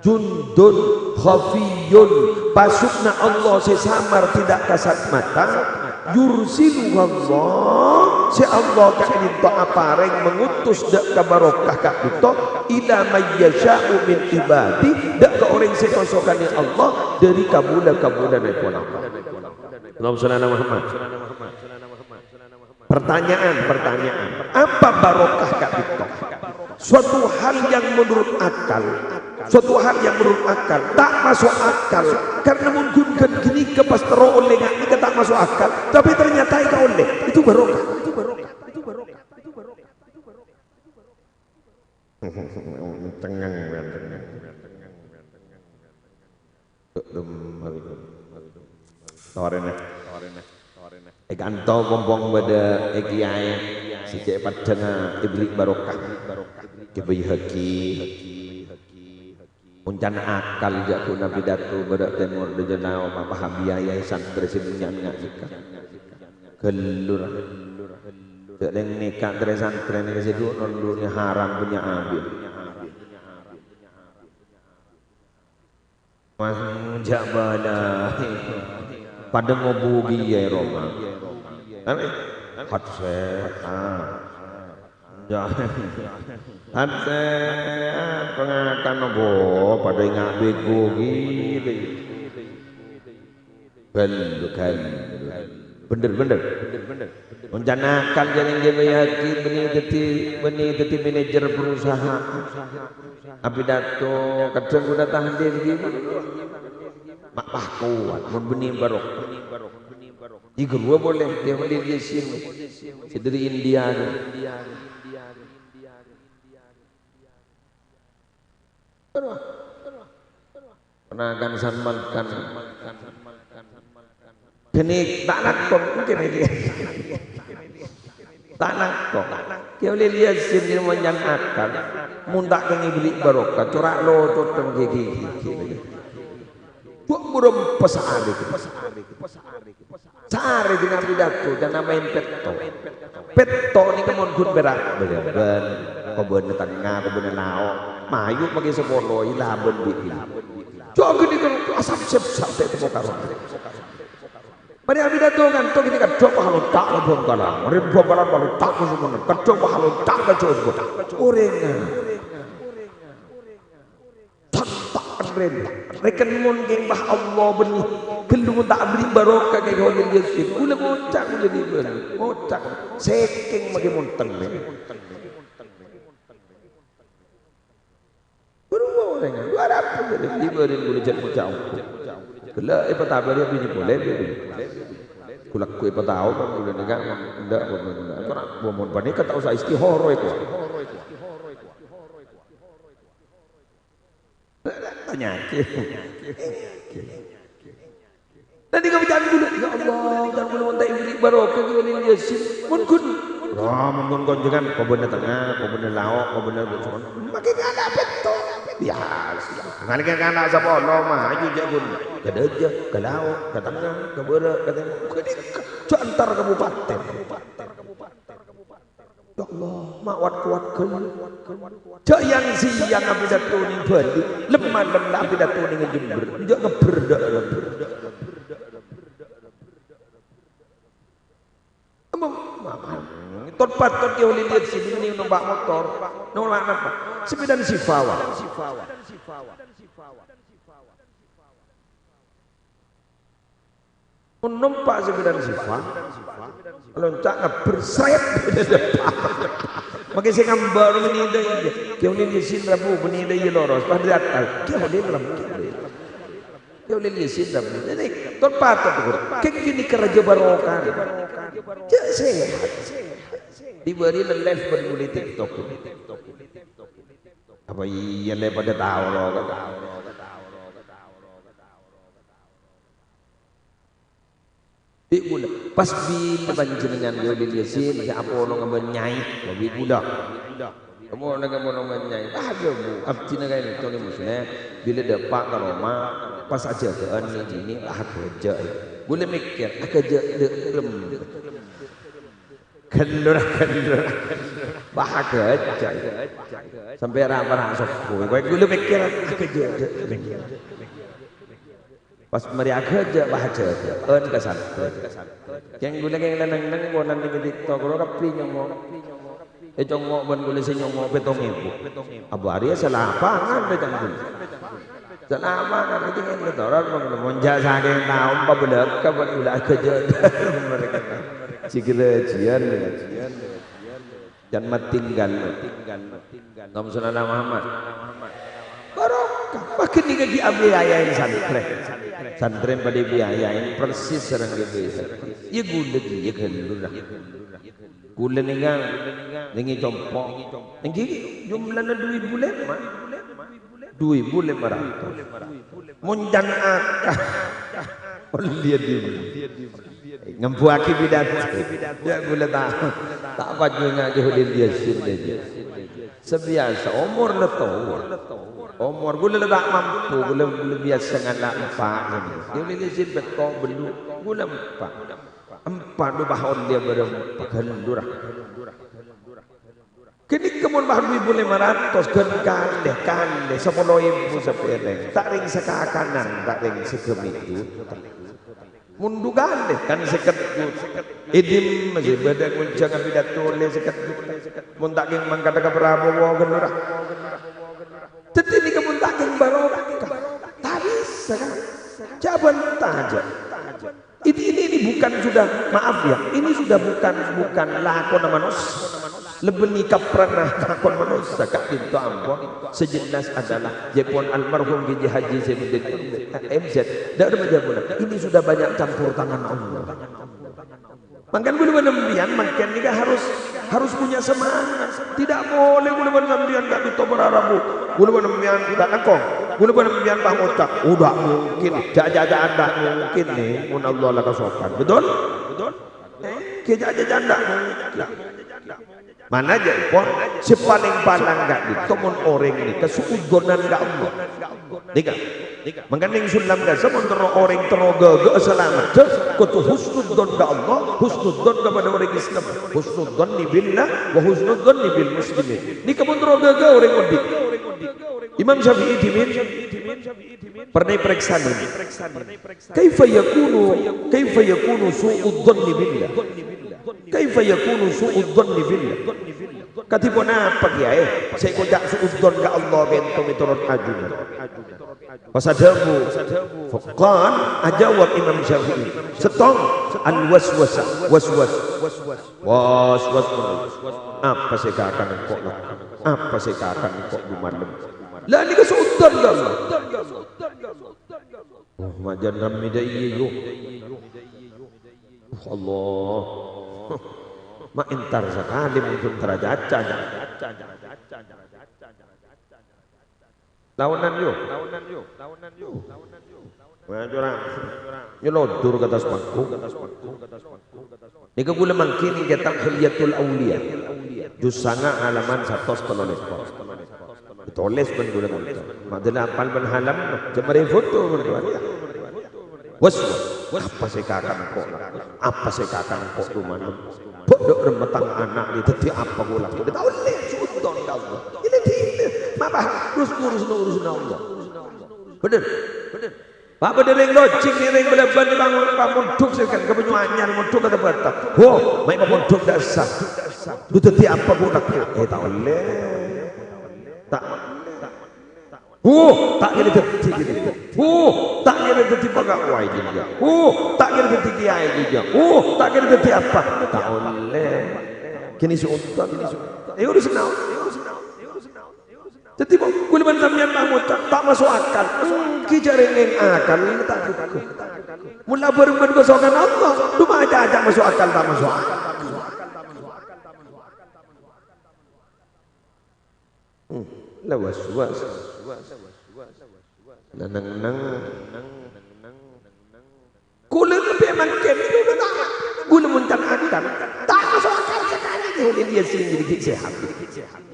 Jundun khafiyyun, pasukanna Allah sè samar tidak kasat mata, yursiluhullah, sè Allah ka'dinto aparèng mengutus dâ' ka barokah ka'dinto, ila may yasha'u min ibadih, dâ' ka orèng sè èkasokanè Allah dâri kabulâ-kabulâna èpon Allah. Allahumma shalli ala Muhammad. Pertanyaan, pertanyaan. Apa barokah ka'dinto? Suatu hal yang menurut akal, suatu hal yang menurut akal, ta' maso' akal. Karena mon ghun ghânèka pas terro ollè nga' nèka ta' maso' akal, tapè ternyata èkaollè. Itu barokah. Cengeng, cengeng. Torèna. È kanto pong-pong bâdâ è kiyaè sè cè' paddhângnga èberri' barokah. Kè Baihaqi. Mon can akal jhâ' ghuna pidato bârâ' tèmor dâjâ lao mapaham biaya santrè sè bânnya' nèka. Ghâllu ra. Jhâ' rèng nèka trè-santrè nèka sè dhu-, nondhu'na haram bânnya' abit. Wah, jhâ' bâlâi. Padâ ngobugi è roma. Kan, eh, hat sè, ah. Jhâ-, hat sè, ah, pangakan obo, padâ ènga' bego ghi. Ghâllu, ghâllu. Bhender, bhender. Mon can akal jhâ' rèng Kè Baihaqi bânnè dhâddhi, bânnè dhâddhi manajer perusahaan. Apidato, kadhâng ghuna tahlil ghi. Ma', wah, kowat, mon bânnè barokah. Jhâ' ghâruwa polè, Kè Khalil Yasin. Sè dâri India. Ponakan San Malkan. Ghânèka ta' langkong, mungkin ini. Ta' langkong. Kè Khalil Yasin ini mon can akal. Mon ta' kèngèng èberri' barokah, cora' locot teng gigi-gigi. Dhu' burung pesari. Sarè dhinna' pidato, can amaèn pètto'. Pètto' nèka mon ghun pèra' bârâmban, kobâna tengnga, kobâna lao'. Mayu maghi sapolo, èlabân bi'-bi'. Jhâ' ghânèka asap sep-sap sè temmo karo. Marè apidato nganto' ghânèka dhâpa halonta' ka Bhângkalan. Marè Bhângkalan halonta' ka Sumenep. Kadhâ' halonta' ka Jombang. Orèngnga. Tan ta' ren. Rèken mon kèng, wah, Allah bânnè. Ghâllu mon ta' aberri' barokah ka Kè Khalil Yasin. Kaulâ ngoca' kaulâ dhibâ'na. Ngoca'. Sakèng maghi mon tennèng. Buru orèng. Dhu arapa jârèya dhibâ'na kaulâ jhâ' ngoca'. Ghellâ' èpatabâri abinè polè. Kaulâ ghu èpatao ka kaulâ nèka endâ' mon, mon panèka ta' osa istihara èko. Tanyake. Tadi kabâcaan kaulâ, "Ya Allah, can kaulâ mon ta' èberri' barokah Kè Khalil Yasin." Mon ghun. Wah, mon ghun konjhângan, kobâna tengnga, kobâna lao', kobâna bâjungan. Maghi kana' pètto'. Ya, ngalèka kana' sapolo mah, ayu jhâ' ghun. Ka dâjâ, ka lao', ka tengnga, ka bârâ', ka tèmor. Jhâ' antar kabupaten. Ya Allah, ma' wat-kowat ghâllu. Jhâ' yang-sèyang apidato neng Bali, lem-malem la apidato neng Jember, jhâ' ngebbher dâ' ngebbher. Emang, emang, tot-patot Kè Khalil Yasin bânnè nompa' motor, nolak napa? Sepèdana Siva, wa. Mon nompa' sepèdana Siva, lonca' ngebbher sret. Maghi sè ngambâ' bânnè dâ' iyâ. Kè Khalil Yasin rabu bânnè dâ' iyâ loros, pas dâteng. Kè Khalil rabu. Kè Khalil Yasin rabu. Dhâddhi, ton-patot, kèng ghânèka rajâ barokah. Jhâ' sehat. Dibâri lèlès bân molaè TikTok. Apa iyâ lè padâ tao, lo? Bi' bulâ, pas bilâ panjhennengngan Kè Khalil Yasin sè apolonga bân nyai, bi' bulâ. Apolonga bân nyai. Adhu, Bu, abdhina kaènto nè Muslim, bilâ dâpa' ka roma, pas ajâgâ'ân nè binè, ah, ghâjâ'. Bulâ mèkkèr, ah, ghâjâ' dâ'rem. Ghellor, ghellor. Wah, aghâjâ. Sampè' ra-, ra sobbhu. Kowe ghulâ pèkkèr, aghâjâ. Pas marè aghâjâ, wah, aghâjâ. En ka santrè. Kèng ghulâ kèng neng-neng, ponan neng TikTok, ro kabbhi nyongngo'. Ècongngo' bân ghulâ sè nyongngo' pèttong èbu. Abu Arya salapangan dâ' canggung. Salapangan, itu kan ketoran, mon jhâ' sakèng taon pabelaka bân ghulâ aghâjâ. Mereka sè ghâjâjhiyân. Jhân matinggal. Allahumma shalli ala Muhammad. Barokah. Makin nèka ghi' abiayaèn santrè. Santrè padâ biayaèn persis sareng ghâbây. Iyâ ghulâ ghi' iyâ ghâllu ra. Ghulâ nèka nèngè compo'. Èngghi jumlana du èbu lèma. Du èbu lèma ratos. Mon can akah. Ollè du èbu. Ngembuwaghi pidato. Yâ, ghulâ ta', ta' pajhungaghi Kholil Yasin nèka. Sabiyasa omor la towa. Omor ghulâ la ta' mampu, ghulâ, ghulâ biyasa ngala' empa'. Kholil Yasin pètto' bellu', ghulâ empa'. Empa' du pas ollè bârâmpa ghâllu ra. Ghânèka mon pas du èbu lèma ratos ghân kalè, kalè sapolo èbu sapèrèng. Ta' rèng sakakanan, ta' rèng saghâmidhut. Mon du kalè kan sèket jhuta. È dimma sè bâdâ ngonjhânga pidato ollè sèket jhuta. Mon ta' kèng mangkadhâ ka Prabowo ghâllu ra. Dhâddhi nèka mon ta' kèng barokah. Ta' bisa kan? Jhâ' bânta jhâ'. Ini, ini, ini bukan sudah, maaf ya, ini sudah bukan, bukan lakona manossa. Lebbi kaprana lakon manossa, ka'dinto ampon sejelas adalah jhâ' pon almarhum Kiai Haji Zainuddin M Z. Dâ' remma jhâ' pon. Ini sudah banyak campur tangan Allah. Mangkana ghulâ bân sampèyan mangkèn nèka harus, harus punya semangat. Tidak boleh ghulâ bân sampèyan ka'dinto berharap, "Ghulâ bân sampèyan ta' langkong. Ghulâ bân sampèyan pas ngoca', oh, ta' mungkin. Jhâ', jhâ', jhâ', ta' mungkin, nè, mon Allah la kasokan." Betul? Ghi jhâ', jhâ', jhâ', ta' mungkin. Manabi jhâ' pon, sè palèng palang ka'dinto mon orèng nèka su'udzon ka Allah. Nèka. Mangkana neng sullam kasa mon terro orèng terro ghâghâ'â salameddhâ, kodhu husnudzon ka Allah, husnudzon kapadâ orèng Islam. Husnudzanni billah wa husnudzanni bil muslimin. Nèka mon terro ghâghâ'â orèng odi'. Imam Syafi'i dhimèn, pernah èparèksanè. Kaifa yakunu, kaifa yakunu su'udzanni billah? Kaifa yakunu su'udzanni billah? Kadhi ponapa, Kèyaè, sè èkoca' su'udzon ka Allah ka'dinto mètorot ajunan? Pas adhâbu, faqal, ajâwâb Imam Syafi'i, "Sèttong, al-waswasah, waswas." Waswas terros. Apa sè èkakan engko' lakon? Apa sè èkakan engko' dumalem? La nèka su'udzon ka Allah. Oh, majân rammè dâ' iyâ, yo. Oh, Allah. Ma' entar sakalè mungkin taracaca. Laonan, yo. Wah, curang. Nyelodor ka attas panggung. Nèka ghulâ mangkèn neng kètab Hilyatul Auliya. Juz sanga' halaman satos tello lèkor. Ètolès bân ghulâ ngantos. Madâlâ apal bân halam, jhâ' marè foto bân ghulâ. Waswas, apa sè èkakan engko' lakon? Apa sè èkakan engko' dumalem? Bâ' dâ' remma tang ana' rè dhâddhi apa ghulâ lakon? Ta' ollè, su'udzon ka Allah. Ini dina, mapa harus ngurus urusan Allah. Bhender? Bhender? Pas bâdâ rèng lojhing nè rèng Bâlâbân nè pamon-, pamondhuk sè kan ka Bânyu Anyar, mondhuk ka Bata. Ho, ma' pamondhuk dâ' essa. Lu dhâddhi apa ghulâ lakon? Eh, ta' ollè. Ta' ollè. Huh, ta' kèra dhâddhi kènè. Huh, ta' kèra dhâddhi pegawai jârèya. Huh, ta' kèra dhâddhi kèyaè jârèya. Huh, ta' kèra dhâddhi apa? Ta' ollè. Kènè su'udzon. Eh, urusanna. Dhâddhi, mon ghulâ bân sampèyan ta' ngoca', ta' maso' akal. Èngghi jhâ' rèng akal ta' ghugghâ. Mon la bhâreng bân kasokan Allah, coma aca'-aca' maso' akal, ta' maso' akal. Hmm, la waswas. La neng-neng. Ghulâ nèka mangkèn, ghulâ ta', ghulâ mon can akal. Ta' maso' akal sakalè, ghulâ dhiyâ sè nèka ghi' sehat.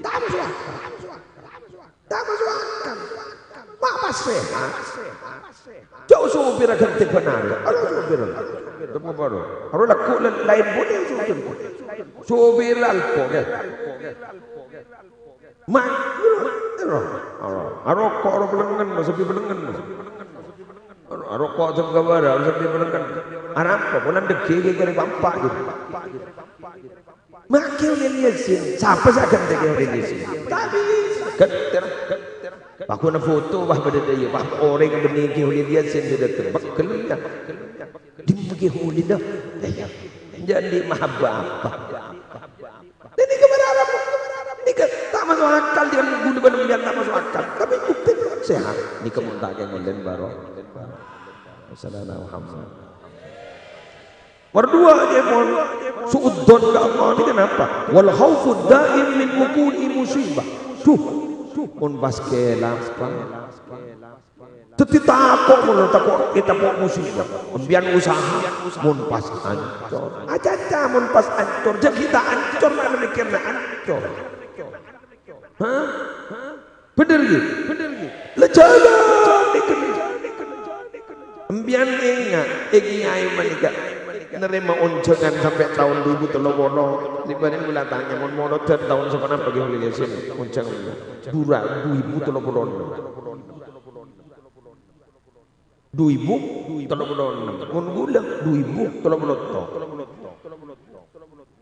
Ta' maso' akal. Ta' maso' akal. Ma' pas sehat. Jhâ' sopirra ghântè bân arè. Aduh, sopirra. Teppa' bhâru. Aro lagghu' la-, laèn polè, sopir. Sopir alpo, ya. Ma-, aro, aro, aro roko', aro pelengen, aro sebbhi pelengen. Aro, aro roko' sèngkabârâ, aro sebbhi pelengen. Arapa? Polana dhâggi' kèra pampa' gitu. Make Holy Yasin. Sapa sè aghântè'è Holy Yasin? Tapi, ghântè'è. Pas ghuna foto, wah, bâdâ dâ' iyâ. Wah, orèng bânnè Holy Yasin sè dâteng. Pegghel, ya. Dimma Holy, dah. Iyâ. Jadi mahabbah apa? Nèka marara, nèka ta' maso' akal, dengan ghulâ bân sampèyan ta' maso' akal. Tapè bukti sèhat. Nèka mon ta' kèngèng bhâro. Sallallahu Muhammad. Nomor dua, jâ' pon, su'udzon ka Allah nèka napa? Wal khaufu daim min wuqu'i musibah. Duh, mon pas kèlap, Pak. Dhâddhi tako' mon tako' ètapo' musibah. Sampèyan usaha, mon pas ancor. Acaca mon pas ancor, jâ' ghi' ta' ancor, ma' mèkkèrra ancor. Hah? Bhender, ghi? Bhender, ghi? La jhâlân nèka. Sampèyan enga', è kèyaè panèka narèma onjhângan sampè' taon du èbu tello polo. Nèka bâreng kaulâ tanya, mon molodhân taon saponapa, ghi, Holy Yasin? Onjhângan. Bhuru du èbu tello polo ennem. Du èbu tello polo ennem. Mon ghulâ, du èbu tello polo tong.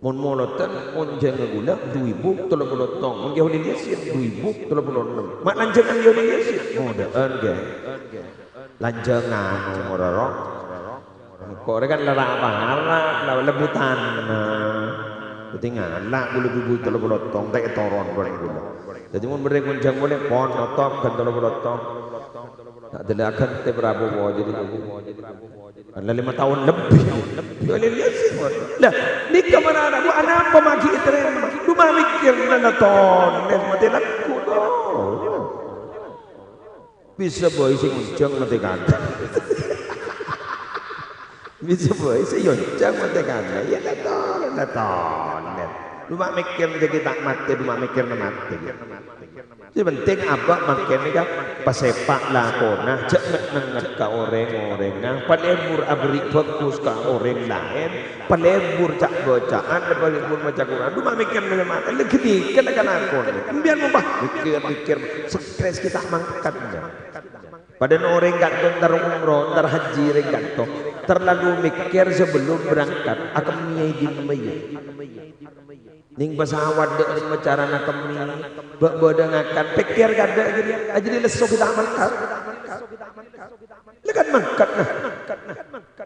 Mon molodhân, onjhângan ghulâ, du èbu tello polo tong. Mon ghi Holy Yasin, du èbu tello polo ennem. Ma' lanjhângan ghi Holy Yasin? Modâ'ân, ghi. Lanjhângan, ora, ro. Engko' rè kan lara'-para', la-, lebbu tana. Dhâddhi ngala' ghulâ du èbu tello polo tong, ta' ètoron bân ghulâ. Dhâddhi mon bâreng onjhâng polè, pon, otop, ghân tello polo tong. Ta' dâlâ aghântè Prabowo jadi gubernur. Kan la lèma taon lebbi. Lah, nèka marara, Bu, anapa ma' ghi' ètarèma? Lu ma' mèkkèrra la ton, matè lagghu'. Bisa bhâi sè ngonjhâng matè kanna'. Bisa bhâi sè ngonjhâng matè kanna'. Iyâ, la ton, la ton. Lu ma' mèkkèrra ghi' ta' matè, lu ma' mèkkèrra matè. Sè pentèng abâ' mangkèn nèka pasèpa' lakona, jhâ' neng-nengnget ka orèng-orèngnga, palebur aberri' bhâghus ka orèng laèn, palebur ca'-bâca'an, palebur maca Qur'an. Du ma' mèkkèr mèlè mata, lè ghânèka la kalakon. Sampèyan mompah mèkkèr-mèkkèr, stres ghi' ta' mangkat. Padâna orèng ka'dinto entar umroh, entar haji rèng ka'dinto, terlalu mèkkèr sebelum berangkat, akemmèya è dimma, yâ. Neng pesawat dâ' remma carana kemmè, bâ-, bâdâ ngakan, pèkkèr kadâ' jârèya, ajâdi lesso ghi' ta' mangkat. Lè kan mangkat, nah.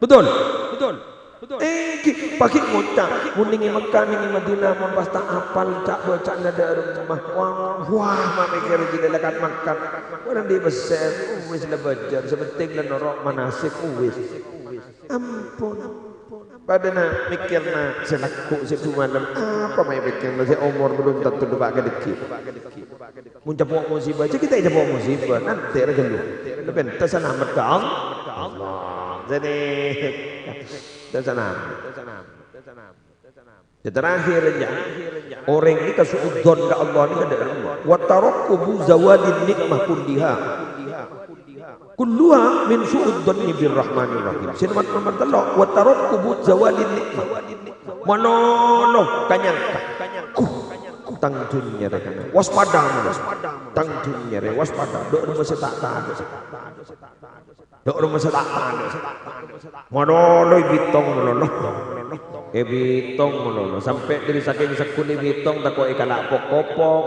Betul? Betul? Betul? Èngghi, paghi' ngoca', mon neng è Mekkah, neng è Madinah, mon pas ta' apal ca'-bâca'anna dâ' remma. Wah, wah, ma' mèkkèr jârèya lè kan mangkat. Orèng dhi' pèssè, wis la bâjâr, sè pentèng la noro' manasik, wis. Ampon. Padâna mèkkèrra sè lagghu' sè du malem. Apa ma' èpèkkèrra sè omor bellum tanto dâpa' ka dhâggi'? Mon capo' musibah, jâ' ghi' ta' ècapo' musibah, nantè' rè ghâllu. Lè pènta salamet ka Allah. Jadi, ta' salamet. Sè terakhir, ya. Orèng nèka su'udzon ka Allah nèka dâ' remma. Wa tarakkubu zawalin ni'mah kulliha. Kulluha min su'udzanni birrahmanir rahim. Sè nomor, nomor tello', wa tarakkubu zawalin ni'mah. Malolo kanyangka. Kuh, tang dhunnya rè kana. Waspada, malolo. Tang dhunnya rè, waspada. Dâ' remma sè ta' tadâ'. Dâ' remma sè ta' tadâ'. Malolo èbitong malolo. Èbitong malolo. Sampè' dâri sakèng segghun èbitong tako' èkala' pok-kopok.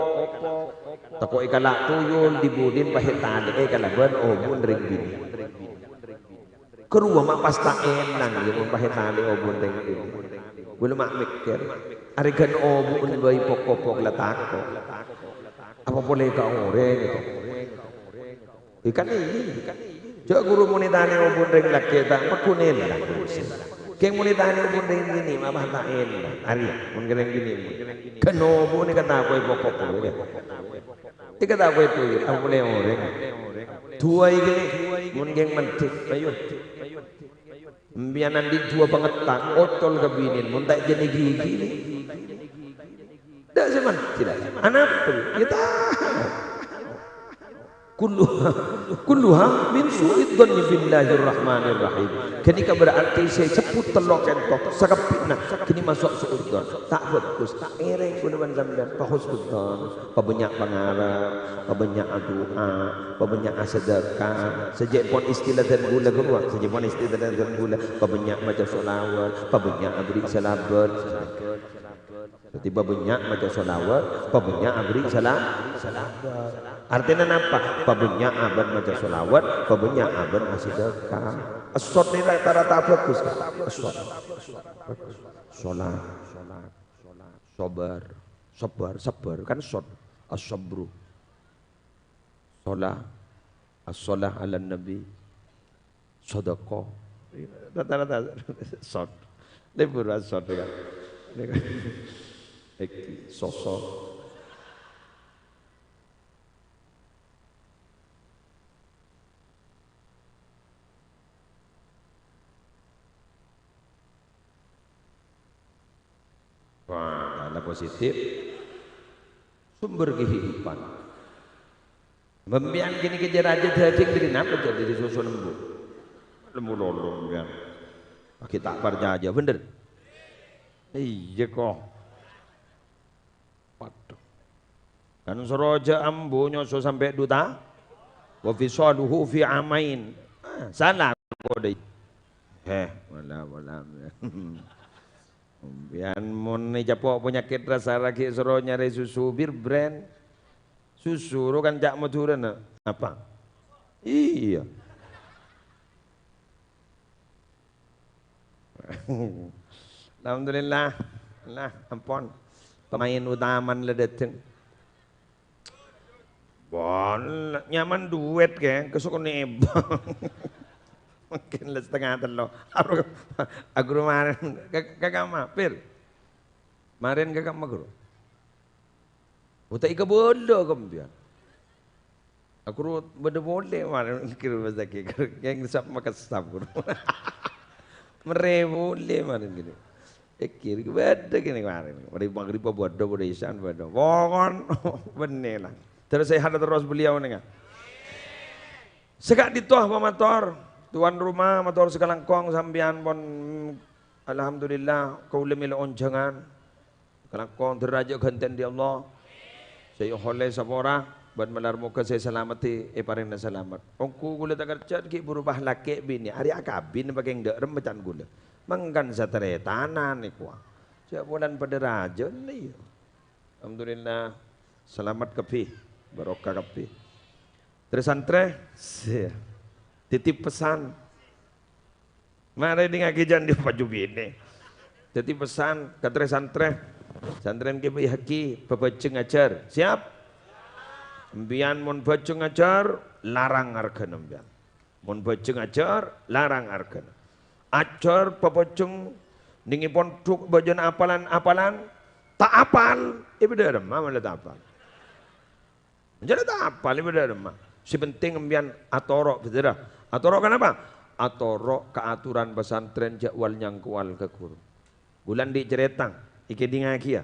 Tako' èkala' tuyul, dhi-budhina pahèt talè'è kalabân obu'na rèng binè'. Karowa ma' pas ta' enang, yâ, mon pahèt talè'è obu'na rèng binè'. Ghulâ ma' mèkkèr, arè ghân obu'na bhâi pok-kopok la tako'. Apa polè ka orèng, gitu. È, kan iyâ. Jâ' ghuru mon ètalè obu'na rèng lakè' ta' paghunè la. Kèng mon ètalè obu'na rèng binè' ma' pas ta' enang. Arèya, mon ka rèng binè'. Ghân obu'na katako'è pok-kopok, yâ. Èkatako'è tuyul, apa polè orèng. Duwâi ghânèka, mon kèng mandhâr, ayo. Sampèyan andi' duwâ pangettan, ocol ka binèna, mon ta' jhâ' ghi-ghina. Dâ' sè mandhâr, anapa? Yâ, ta'. Kulluha, kulluha min su'idzanni billahirrahmanirrahim. Ghânèka berarti sè sebbhut tello' kènto, sakabbhiyanna ghânèka maso' su'idzan. Ta' bhâghus, ta' kèrè kaulâ bân sampèyan. Fa husnudzan, pabânnya' pangarep, pabânnya' adu'a, pabânnya' asadhâka. Sajâ' pon istilah dân kaulâ ghâruwa, sajâ' pon istilah dân kaulâ, pabânnya' maca sholawat, pabânnya' aberri' salabât. Dhâddhi, pabânnya' maca sholawat, pabânnya' aberri' sala-, salawat. Artèna napa? Pabânnya' abâ' maca sholawat, pabânnya' abâ' asadhâka. Essot nè rata-rata bhâghus, kan? Essot. Sholat. Sabar. Sabar, sabar. Kan essot. As-sabru. Sholat. As-sholat 'alan nabi. Sodako. Rata-rata sod. Lebur sod, ya. Iki sosok. Wah, tanda positif. Sumber kehidupan. Sampèyan kènè' kèjâ rajâ dhâdhing dhâri napa jhâ' dhâri soso embu'? Lembu lolong, sampèyan. Paghi' ta' parcajâ, bhender? Iyâ, kok. Waduh. Kan soro jhâ' embu' nyoso sampè' du ta-, wa fisaluhu fi amain. Ah, sala kok dâi. Heh, wala, wala. Sampèyan mon ècapo' panyakèt rasa raghi' soro nyarè susu Bir Brand. Susu ro kan ca' Madhurâna. Apa? Iyâ. Alhamdulillah. Lah, ampon. Pemain utamana la dâteng. Bon, nyaman duet, kè, kesok nebang. Mungkin la setengah tello'. Aku, aku kemarin ke, ke kamma, Pir. Kemarin ke kamma, Guru. Uta' ika bola kembian. Aku ro bâdâ polè kemarin, kira pas lagi. Yang sap makasap, Guru. Merè polè kemarin gini. Èkèr, bâdâ gini kemarin. Mari maghrib bâdâ, bâdâ isyan bâdâ. Pokon, bânnè la. Terus sehat terus beliau nèng. Sè ka'dinto pamator, tuan rumah mator sakalangkong sampèyan pon, alhamdulillah, kaulâ mèlo onjhângan. Kalangkong dârâjâ ghântèn dâri Allah. Sè èollè sapora, bân malar moghâ sè salameddhi èparèngana salamet. Ongghu kaulâ ta' kerjhâ'ân ghi' buru pas lakè' binè', arè akabin pakèng dâ' remma can kaulâ. Mangkana sataretanan èkowa. Jhâ' polana padâ rajâna, iyâ. Alhamdulillah, salamet kabbhi, barokah kabbhi. Trè-santrè, sè, titip pesan. Marè dingngaghi jhân dhi paju binè'. Dhâddhi pesan ka trè-santrè, santrèna Kè Baihaqi, pabhâjâng ajhâr. Siap? Sampèyan mon bhâjâng ajhâr, larang arghâna sampèyan. Mon bhâjâng ajhâr, larang arghâna. Ajhâr pabhâjâng nèng è pondhuk bhâjâng apalan-apalan, ta' apal, è bâdâ remma mala ta' apal. Jhâ' ta' apal, è bâdâ remma. Sè penting sampèyan atoro', bhender, ah. Atoro' ka napa? Atoro' ka aturan pesantren, jhâ' wal-nyangkowal ka ghuru. Kaulâ andi' carèta, èkèdingngaghi, yâ.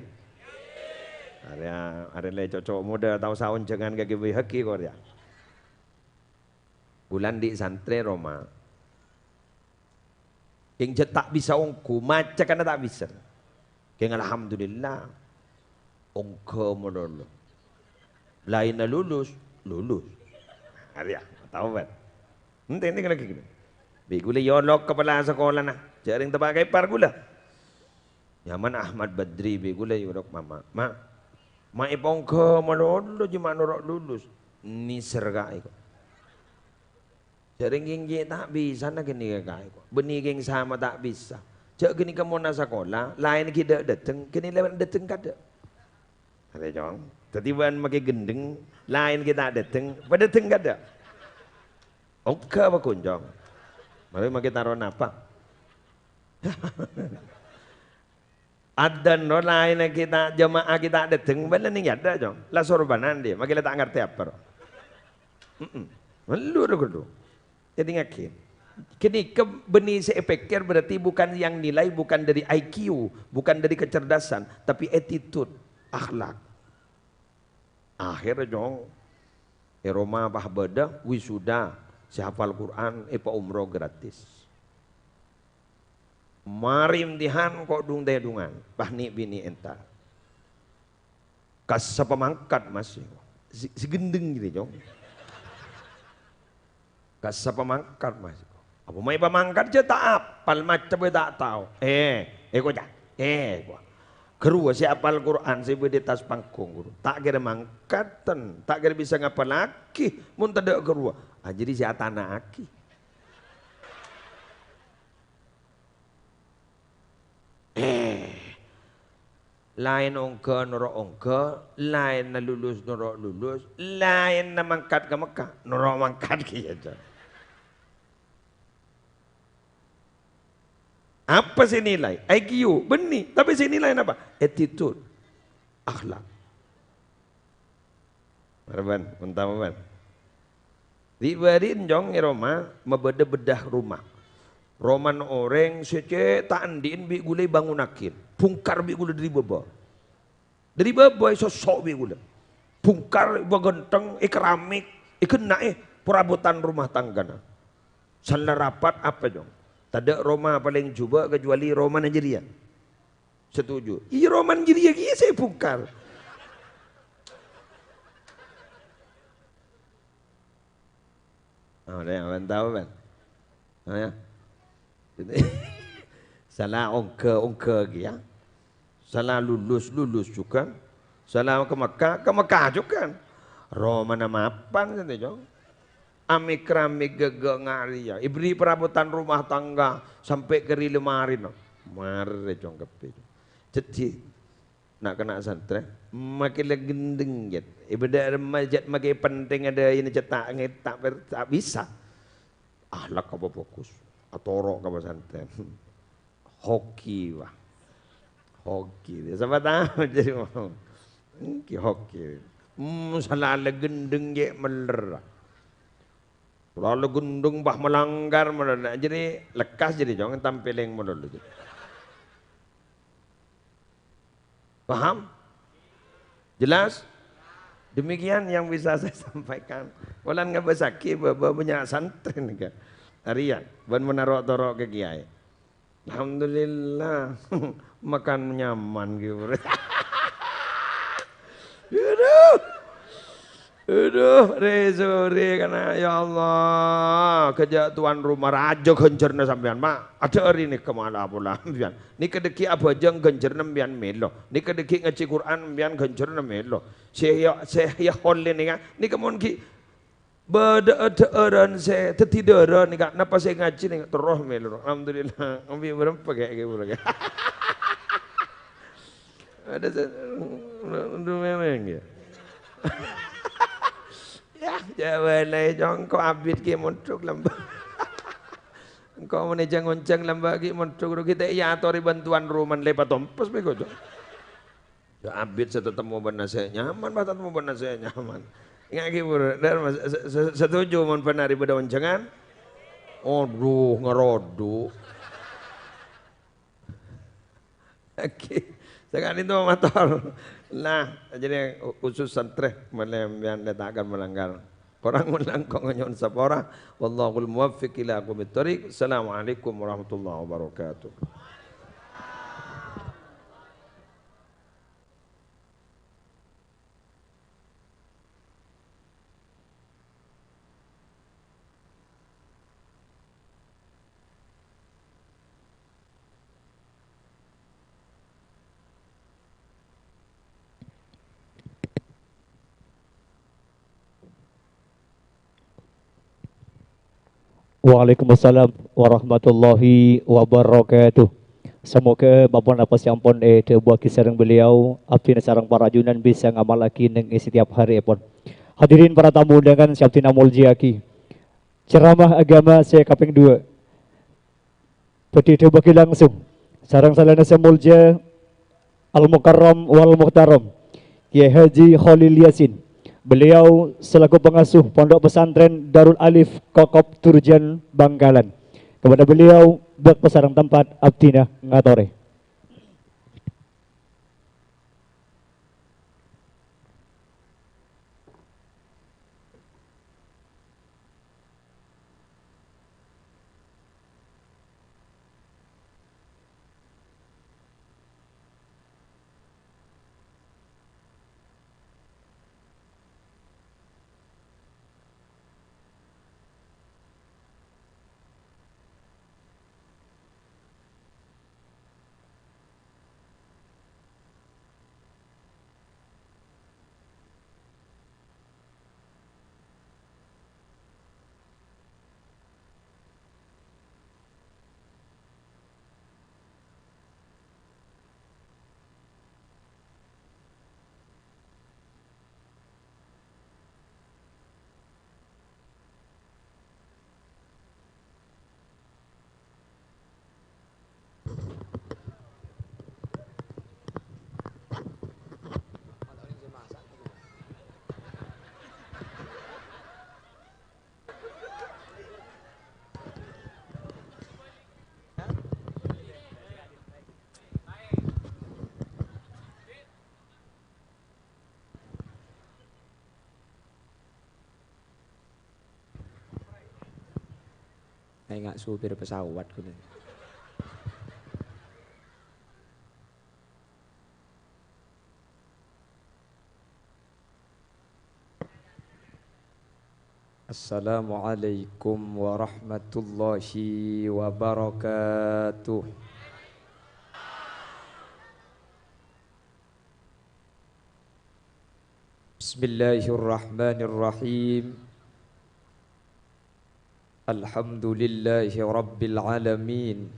Arèya, arèya lè coco' modâ tao saonjhângan ka Kè Baihaqi, kor, yâ. Kaulâ andi' santrè roma. Kèng jhâ' ta' bisa ongghu, maca kana ta' bisa. Kèng alhamdulillah, ongghâ malolo. Laènna lulus, lulus. Arèya, tao, Pak. Enten, enten lagi gini. Bi' kaulâ èolok kapala sakolana, jhâ' rèng teppa' ka èpar kaulâ. Nyamana Ahmad Badri, bi' kaulâ èolok, "Ma', Ma', Ma' èpongghâ malolo jhâ' ma' noro' lulus." Nèser kaè, kok. Jhâ' rèng kèng ghi' ta' bisana ghânèka kaè, kok. Bânnè kèng sama ta' bisa. Jhâ' ghânèka mon asakola, laèn ghi' dâ'-, dâteng, ghânèka lèbât dâteng kaadâ'. Arè, Cong. Dhâddhi bâ'na makè ghendheng, laèn ghi' ta' dâteng, padâteng kaadâ'. Ongghâ apa ghun, Cong? Marè makè taro napa? Adzan ro laènna ghi' ta', jamaah ghi' ta' dâteng, bâ'na nèng è addâ', Cong. La sorbanan dhi, makè la ta' ngartè apa ro. Mm-mm. Mellu ro ghâllu. Èdingngaghi. Ghânèka bânnè sè èpèkkèr berarti bukan yang nilai, bukan dari I Q, bukan dari kecerdasan, tapi attitude, akhlak. Akhèrra, Cong, È roma pas bâdâ wisuda, sè hafal Qur'an èpaumroh gratis. Marè imtihan ko' dhung-tèdhungan, pas nè'-binè' entar. Kassa pamangkat, Mas. Sè, sè ghendheng gitu, Cong. Kassa pamangkat, Mas. Apa maè pamangkat jâ ta' apal, macca bhâi ta' tao. Eh, eh, koca'. Eh, koca'. Ghâruwa sè apal Qur'an sè bâdâ è attas panggung, ghuru. Ta' kèra mangkaten, ta' kèra bisa ngapallaghi mon tadâ' ghâruwa. Ah, jadi sè atana'aghi. Eh, laèn ongghâ noro' ongghâ, laènna lulus noro' lulus, laènna mangkat ka Mekkah, noro' mangkat kèya, Cong. Apa sè nilai? I Q, bânnè. Tapè sè nilai napa? Attitude. Akhlak. Mara bân, ontama bân. Ri'-bâri'en, Cong, è roma mabâdâ bedah roma. Romana orèng sè cè' ta' andi'en bi' ghulâ èbangonnaghi. Bhungkar bi' ghulâ dâri bâbâ. Dâri bâbâ èsosso' bi' ghulâ. Bhungkar, èpaghântheng, èkeramik, èghenna'è perabotan rumah tanggana. Sala rapat apa, Cong? Tadâ' roma palèng jhubâ' kajhâbhâna romana jârèya. Setuju. Iyâ, romana jârèya kèya sè èbhungkar. Oh, deh, bân tao, bân? Oh, ya. Sala ongghâ-ongghâ kèya. Sala lulus-lulus jhughân. Sala ka Mekkah, ka Mekkah jhughân. Romana mapan sènta, Cong. Amik-ramik ghâgghâ' ngarèya. Èberri' perabotan rumah tangga sampè' ka ri-lamarèna. Marè, Cong, kabbhi. Dhâddhi, na'-kana' santrè, makè la ghendheng, Jat. È bâdâ remma, Jat, makè penting adâ' ina cè' ta' nge-, ta' per-, ta' bisa. Akhlak apa bagus. Atoro' ka pasantrèn. Hoki, wah. Hoki. Sapa tao jadi mau. Enggi hoki. Hmm, sala la ghendheng jâ' meller. Sala la ghendheng, bah, melanggar, meller. Nah, jadi lekkas jadi, jangan tampileng meller. Paham? Jelas? Demikian yang bisa saya sampaikan. Polana ngabâsaghi bâbâ bânnya' santrè nèka. Arèya, bân manaro' toro' ka kiyaè. Alhamdulillah. Makan nyaman, gitu. Aduh. Aduh, re-, sore kana, ya Allah, kejak tuan rumah raja ganjarna sampeyan, Mak. Ada hari ini kemana pula sampeyan? Nèka dhâggi' abhâjâng ganjarna sampeyan mèlo. Nèka dhâggi' ngajhi Qur'an sampeyan ganjarna mèlo. Sè ya, sè ya holle nèka, nèka mon ghi' bâdâ dhâ'âran sè dhâddhi dârâ nèka, napa sè ngajhi nèka terros mèlo. Alhamdulillah, ambi bârâmpa kè, kè, kè. Ada se-, untuk memang ya. Ya, jawab lain, jâ' engko' abit ghi' mondhuk lambâ'. Engko' mon è jâng-onjâng lambâ' ghi' mondhuk, ro ghi' ta' èyatorè bân tuan rumana lè patompes bhâi kodhu. Jâ' abit sè tatemmo bân nasè' nyaman, pas tatemmo bân nasè' nyaman. Enga' ghi' buru, dâr, Mas, se-, se-, setuju mon bân arè bâdâ onjângan? Adhu, ngarodhu. Oke. Saka'dinto mator. Nah, jadi khusus santrè, malè sampeyan lè ta' akan melanggar. Korang melangkong nyo'on sapora. Wallahul muwaffiq ila aqwamit thoriq. Assalamualaikum warahmatullahi wabarakatuh. Waalaikumsalam warahmatullahi wabarakatuh. Samoga mapon apa sè ampon èdhâbuwaghi sareng beliau, abdhina sareng para ajunan bisa ngamallaghi neng è setiap harièpon. Hadirin para tamu undangan sè abdhina molja'aghi, ceramah agama sè kapèng duwâ' bhâdhi èdhâbuwaghi langsung sareng salana sè molja Al-Mukarram wal Muhtaram, Kiai Haji Kholil Yasin. Beliau selaku pengasuh Pondok Pesantren Darul Alif Kokop Durjan Bangkalan. Kepada beliau, bâkto sareng tempat abdhina ngatorè. Enga' supir pesawat ghulâ. Assalamualaikum warahmatullahi wabarakatuh. Bismillahirrahmanirrahim. Alhamdulillahi rabbil alamin.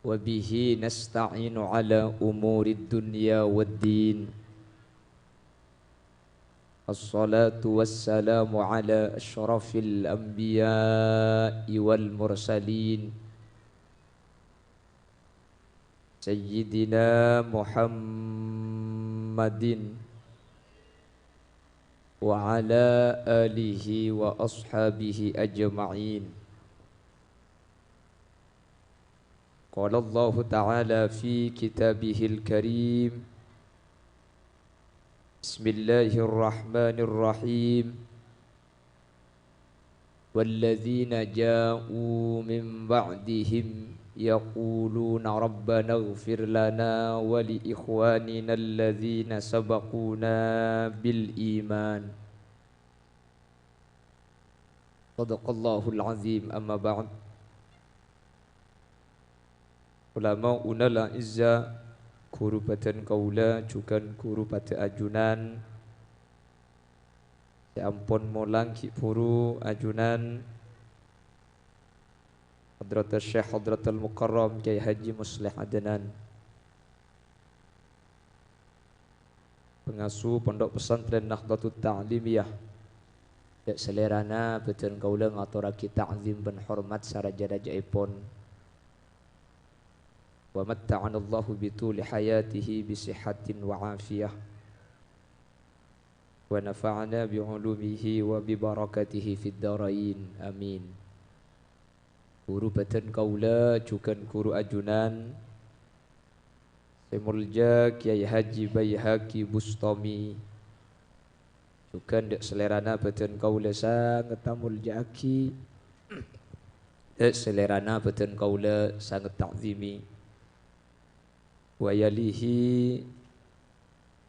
Wa bihi nasta'inu ala umurid dunya wad din. Assalatu wassalamu ala asyrafil anbiya'i wal mursalin. Sayyidina Muhammadin wa ala alihi wa ashabihi ajma'in. Qala Allahu ta'ala fi kitabihil karim, Bismillahirrahmanirrahim. Walladzina ja'u min ba'dihim yaquluna rabbana ighfir lana wa li ikhwanina alladzina sabaquna bil iman. Shadaqallahul azim, amma ba'd. Ulama'unal a'izza, ghuru bhâdhân kaulâ jhughân ghuru padâ ajunan sè ampon molang ghi' bhuru ajunan Hadratus Syekh Hadratul Mukarram Kyai Haji Musleh Adnan. Pangasuh Pondok Pesantren Nahdlatul Ta'limiyah, dâ' salèrana bhâdhân kaulâ ngatorraghi ta'zim bân hormat saraja-rajâèpon. Wa matta'anallahu bituli hayatihi bisihhatin wa afiyah. Wa nafa'ana bi ulumihi wa bi barakatihi fid darain. Amin. Ghuru bhâdhân kaulâ jhughân ghuru ajunan sè molja Kyai Haji Baihaqi Bustami. Jhughân dâ' salèrana bhâdhân kaulâ sanget amolja'aghi. Dâ' salèrana bhâdhân kaulâ sanget ta'zimi. Wa yalihi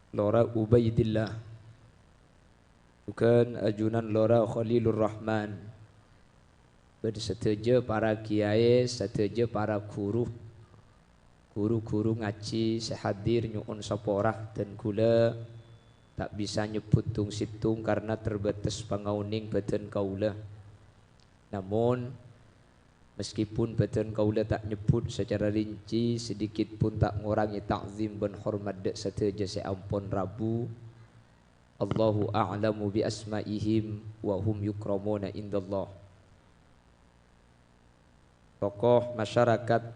Lora Ubaidillah, jhughân ajunan Lora Khalilur Rahman, bân sadhâjâ para kiyaè, sadhâjâ para ghuru, ghuru-ghuru ngajhi sè hadir nyo'on sapora, dân ghulâ ta' bisa nyebbhut tong-sèttong karna terbatas pangaonèng bhâdhân kaulâ. Namon, meskipun bhâdhân kaulâ ta' nyebbhut sacara rinci, sedikit pun ta' ngorangè ta'zim bân hormat dâ' sadhâjâ sè ampon rabu. Allahu a'lamu bi asma'ihim wa hum yukramuna indallah. Tokoh masyarakat,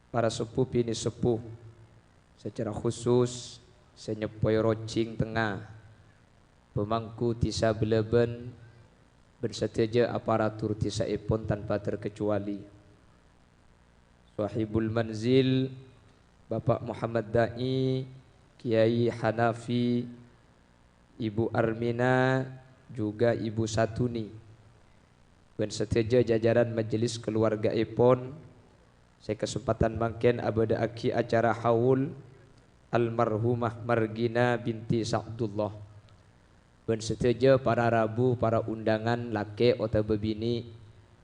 para seppo binè' seppo, sacara khusus sè nyeppoè Rojing Tengnga, pemangku dhisa Belaban, bân sadhâjâ aparatur dhisaèpon tanpa terkecuali. Sohibul Manzil, Bapak Muhammad Da'i, Kiai Hanafi, Ibu Armina, juga Ibu Satuni, bân sadhâjâ jajaran majelis kaluwargaèpon sè kasempadhân mangkèn abâdâ'aghi acara haul almarhumah Margina binti Sa'dullah. Bân sadhâjâ para rabu, para undangan, lakè' otabâ binè',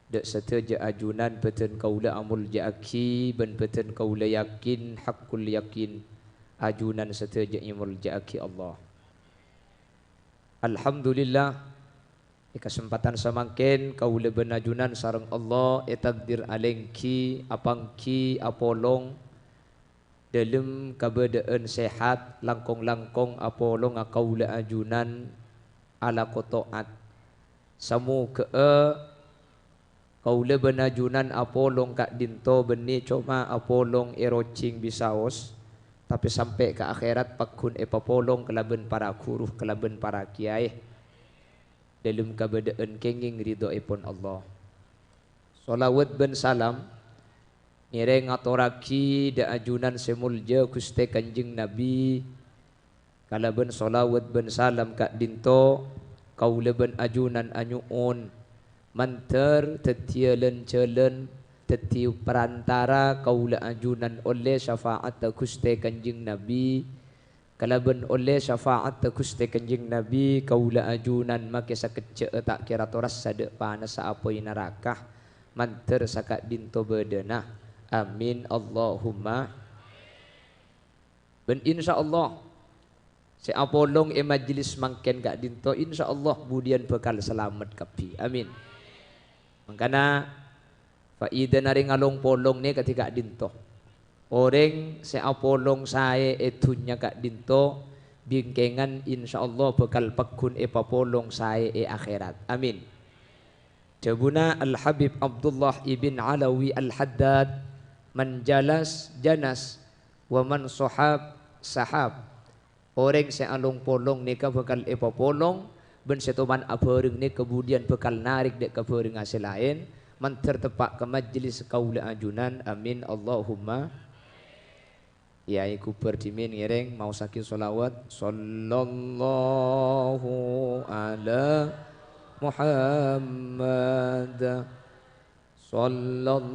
dâ' sadhâjâ ajunan bhâdhân kaulâ amolja'aghi, bân bhâdhân kaulâ yakin, haqqul yakin, ajunan sadhâjâ èmolja'aghi Allah. Alhamdulillah, è kasempadhân samangkèn kaulâ bân ajunan sareng Allah ètakdir alèngghi, apangghi, apolong, dâlem kabâdâ'ân sehat, langkong-langkong apolonga kaulâ ajunan alako to'at. Samoghâ'â kaulâ bân ajunan apolong ka'dinto bânnè coma apolong è Rojing bisaos, tapè sampè' ka akhèrat pagghun èpapolong kalabân para ghuru, kalabân para kiyaè, dâlem kabâdâ'ân kèngèng ridhoèpon Allah. Sholawat bân salam ngèrèng ngatorraghi dâ' ajunan sè molja Ghustè Kanjeng Nabi, kalabân sholawat bân salam ka'dinto Kaulâ bân ajunan anyo'on, mandhâr dhâddhiyâ lan-jhâlân, dhâddhi parantara kaulâ ajunan ollè syafa'atta Ghustè Kanjeng Nabi. Kalabân ollè syafa'atta Ghustè Kanjeng Nabi, kaulâ ajunan makè sakejjhâ'â ta' kèra torassa dâ' panassa apoy naraka, mandhâr saka'dinto bâdâna. Amin, Allahumma. Bân insyaallah, sè apolong è majlis mangkèn ka'dinto, insyaallah budiyân bhâkal salamet kabbhi. Amin. Mangkana, faidana rèng along-polong nèka dhâddhi ka'dinto. Orèng sè apolong saè è dhunnya ka'dinto, bingkèngan insyaallah bhâkal pagghun èpapolong saè è akhèrat. Amin. Dhâbuna Al-Habib Abdullah ibn Alawi Al-Haddad, "Man jalas, janas, wa man sohab, sahab." Orèng sè along-polong nèka bhâkal èpapolong, bân sè toman abhâreng nèka budiyân bhâkal narèk dâ' kabhârengnga sè laèn, mandhâr teppa' ka majlis kaulâ ajunan. Amin, Allahumma. Yâ, èkubâr dhimèn ngèrèng, maossaghi sholawat. Sallallahu ala Muhammad. Sallallahu,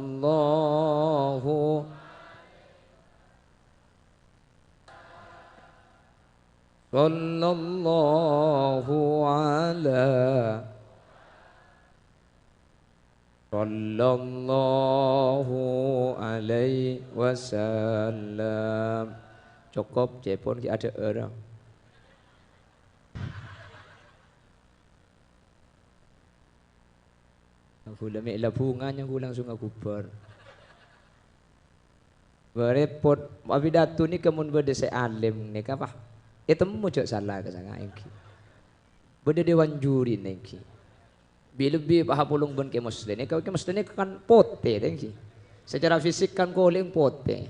sallallahu ala Sallallahu alaihi wasallam. Cokop, cèpon ghi' adhâ'âr. Kaulâ mè' la bhunga nyang kaulâ langsung aghubâr. Bâ' rèpot, apidato nèka mon bâdâ sè alim nèka, pas ètemmo jhâ' sala ka sanga èngghi. Bâdâ dewan juri nèngghi. Bi-, lebbi pas apolong bân Kè Musleh nèka, Kè Musleh nèka kan potè nèngghi. Secara fisik kan kolèng potè.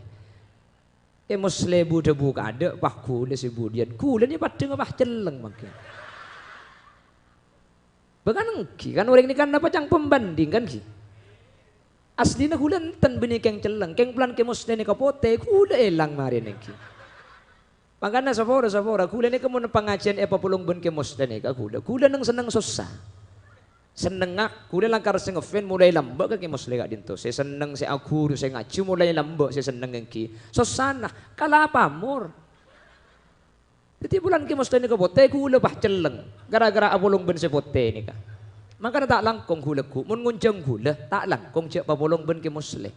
Kè Musleh bu-, dhâbu kaadâ', pas kaulâ sè budiyân. Kaulâ nè paddhângnga pas celleng mangkèn. Bâ' kan èngghi, kan orèng nèka kan napa ca'na pembanding kan ghi. Aslina kaulâ enten bânnè kèng celleng, kèng polana Kè Musleh nèka potè, kaulâ èlang marè nèngghi. Mangkana sapora-sapora, kaulâ nèka mon pangajiyân èpapolong bân Kè Musleh nèka kaulâ, kaulâ neng-senneng sossa. Sennengnga, kaulâ lakar sè ngefans molaè lambâ' ka Kè Musleh ka'dinto. Sè senneng, sè aghuru, sè ngajhi molaè lambâ', sè senneng èngghi. Sossana, kala pamor. Dhâddhi polana Kè Musleh nèka potè, kaulâ pas celleng, gara-gara apolong bân sè potè nèka. Mangkana ta' langkong kaulâ ghu, mon ngonjhâng kaulâ, ta' langkong jhâ' papolong bân Kè Musleh.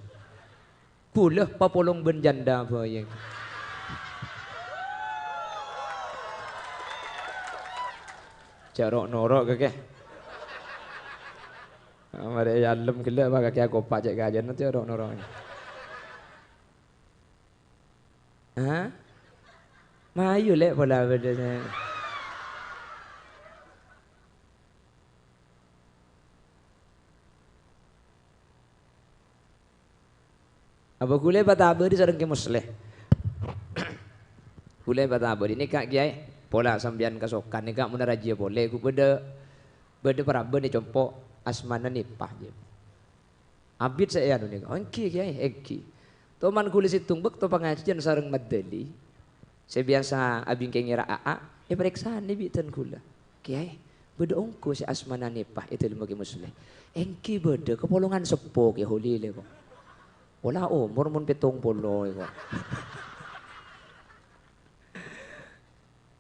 Kaulâ papolong bân janda bhâi. Jhâ' ro'-noro' kakè. Marè èyalem ghellâ', apa kakè akopa' cè' kajâna, jhâ' ro'-noro'. Hah? Mayu, Lè', pola bâdâna. Apa kaulâ èpatabâri sareng Kè Musleh? Kaulâ èpatabâri, nèka, Kèyaè, pola sampèyan kasokan, nèka mon rajâ polè, ghu bâdâ, bâdâ parabân è compo', asmana Nipah, jâ. Abit sè èanu nèka. Oh, èngghi, Kèyaè, èngghi. Toman kaulâ sèttong bâkto pangajiyân sareng Madali. Sè biyasa abingkèngè ra-, a-, a-, èparèksanè bi' dân kaulâ. "Kèyaè, bâdâ ongghu sè asmana Nipah è dâlemma Kè Musleh?" "Èngghi bâdâ, kapolongan seppo Kè Holil è ko'. Pola omor mon pèttong polo è ko'."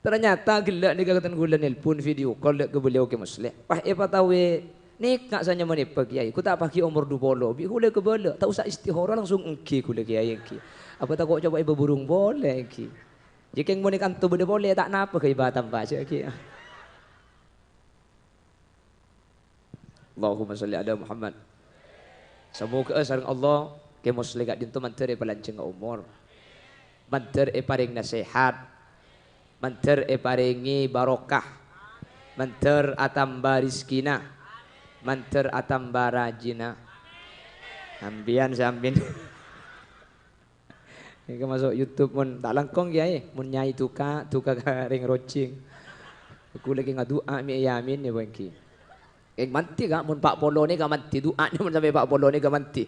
Ternyata ghellâ' nèka dân kaulâ nelpon video call dâ' ka beliau Kè Musleh. Pas èpataowè nèka sè nyamana Nipah, Kèyaè. Ghu ta' paghi' omor dupolo, bi' kaulâ kabâlâ. Ta' osa istikharah, langsung èngghi kaulâ, Kèyaè, èngghi. Apa tako' coba èpaburung polè, èngghi. Jhâ' kèng mon è kanto bâdâ polè, ta' napa ghâbây tamba, jhâ' ghi. Allahumma shalli ala Muhammad. Samoghâ'â sareng Allah, Kè Musleh ka'dinto mandhâr èpalanjhângnga omor. Mandhâr èparèngè nasèhat. Mandhâr èparèngè barokah. Mandhâr atamba rejhekkèna. Mandhâr atamba rajina. Sampèyan sè amin. Nèka maso' YouTube mon ta' langkong, Kèyaè. Mon nyai duka, duka ka rèng rojing. Ghu laghi ngadu'a mè' èyamin nèka èngghi. Kèng mandhi, Ka', mon pa' polo nèka mandhi, du'ana mon sampè' pa' polo nèka mandhi.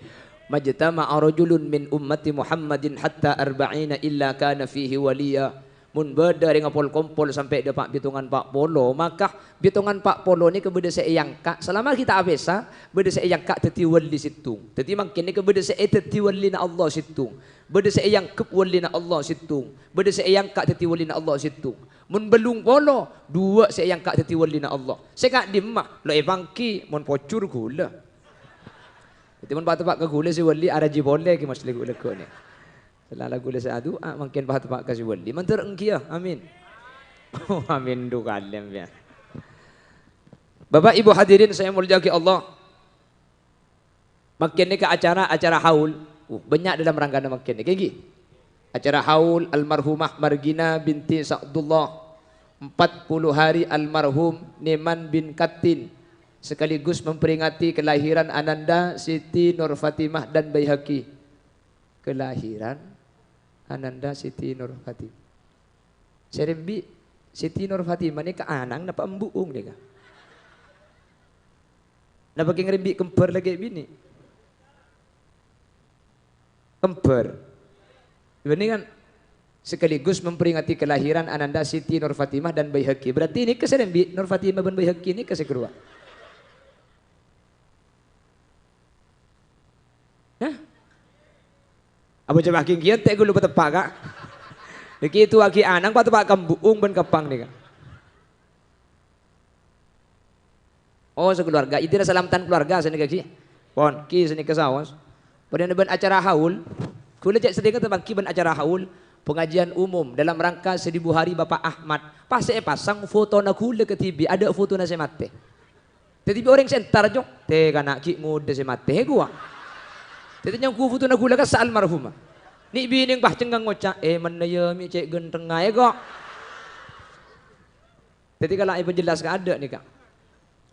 "Majtama'a rajulun min ummati Muhammadin hatta arba'ina illa kana fihi waliya." Mon bâdâ orèng apol-kompol sampè' dâpa' bitongan pa' polo, maka bitongan pa' polo nèka bâdâ sè èangka', salama ghi' ta' apèsa, bâdâ sè èangka' dhâddhi wali sèttong. Dhâddhi mangkèn nèka bâdâ sè èdhâddhi walina Allah sèttong, bâdâ sè èangghep walina Allah sèttong, bâdâ sè èangka' dhâddhi walina Allah sèttong. Mon bâllung polo, duwâ' sè èangka' dhâddhi walina Allah. Sè ka'dimma, lo' èpangghi, mon pojhur ghulâ. Dhâddhi mon pa' teppa' ka ghulâ sè wali, arajhi polè ghi' mos lègu-lègu nè. Sè la ghulâ sè adu'a, mangkèn pa' teppa' ka sè wali. Mandhâr ènggi, yâ? Amin. Oh, amin du kalèm, yâ. Bapak Ibu hadirin sè èmoljâ'aghi Allah. Mangkèn nèka acara, acara haul. Uh, bânnya' dalam rangkana mangkèn nèka, ènggi. Acara haul almarhumah Margina binti Sa'dullah. Empat puluh hari almarhum Neman bin Katin. Sekaligus memperingati kelahiran Ananda Siti Nur Fatimah dan Baihaqi. Kelahiran Ananda Siti Nur Fatimah. Sè rembi' Siti Nur Fatimah nèka ana'na napa embu'na nèka? Napa kèng rembi' kembar lakè' binè'? Kembar. Bânnè kan sekaligus memperingati kelahiran Ananda Siti Nur Fatimah dan Baihaqi. Berarti nèka sè rembi' Nur Fatimah bân Baihaqi nèka sè karowa. Hah? Apa coba ghi' ngghi ente' ghulâ pateppa', Ka'? Nèkè èdu'aaghi ana'na pateppa' ka embu'na bân ka eppa' nèka. Oh, sakeluarga. Intina salameddhân keluarga sanèka ghi. Pon, ghi sanèka saos. Padâna bân acara haul. Ghulâ cè' sennengnga ta' mangghi bân acara haul. Pengajian umum dalam rangka seribu hari Bapak Ahmad. Pas sè èpasang fotona ghulâ ka T V, adâ' fotona sè matè. Dhâddhi bi' orèng sè entar, Jo. Tè kana' ghi' ngodâ sè matè, ghuwa. Dhâddhi nyangghu fotona ghulâ kassa' almarhumah. Nè' binèng pas cengngang ngoca', "Eh, mennèya mè' cè' ghântengnga, è, ko'." Dhâddhi kala èpajellas ka adâ' nèka.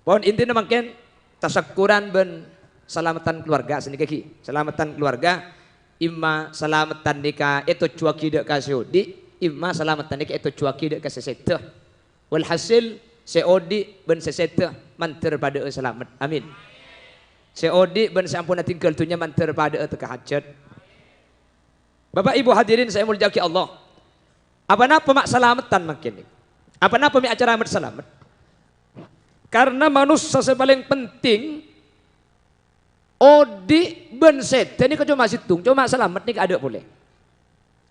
Pon intina mangkèn, tasakkuran bân salameddhân keluarga sanèka ghi. Salameddhân keluarga, imma salameddhân nèka ètojjhuwâghi dâ' ka sè odi', imma salameddhân nèka ètojjhuwâghi dâ' ka sè sèdhâ. Walhasil, sè odi' bân sè sèdhâ mandhâr padâ'â salamet. Amin. Sè odi' bân sè ampon atinggal dhunnya mandhâr padâ'â tekka hajhât. Bapak Ibu hadirin sè èmoljâ'aghi Allah. Apa napa ma' salameddhân mangkèn? Apa napa mè' acara mè' salamet? Karena manossa sè palèng penting, odi' bân sèdhâ nèka coma sèttong, coma salamet nèka adâ' polè.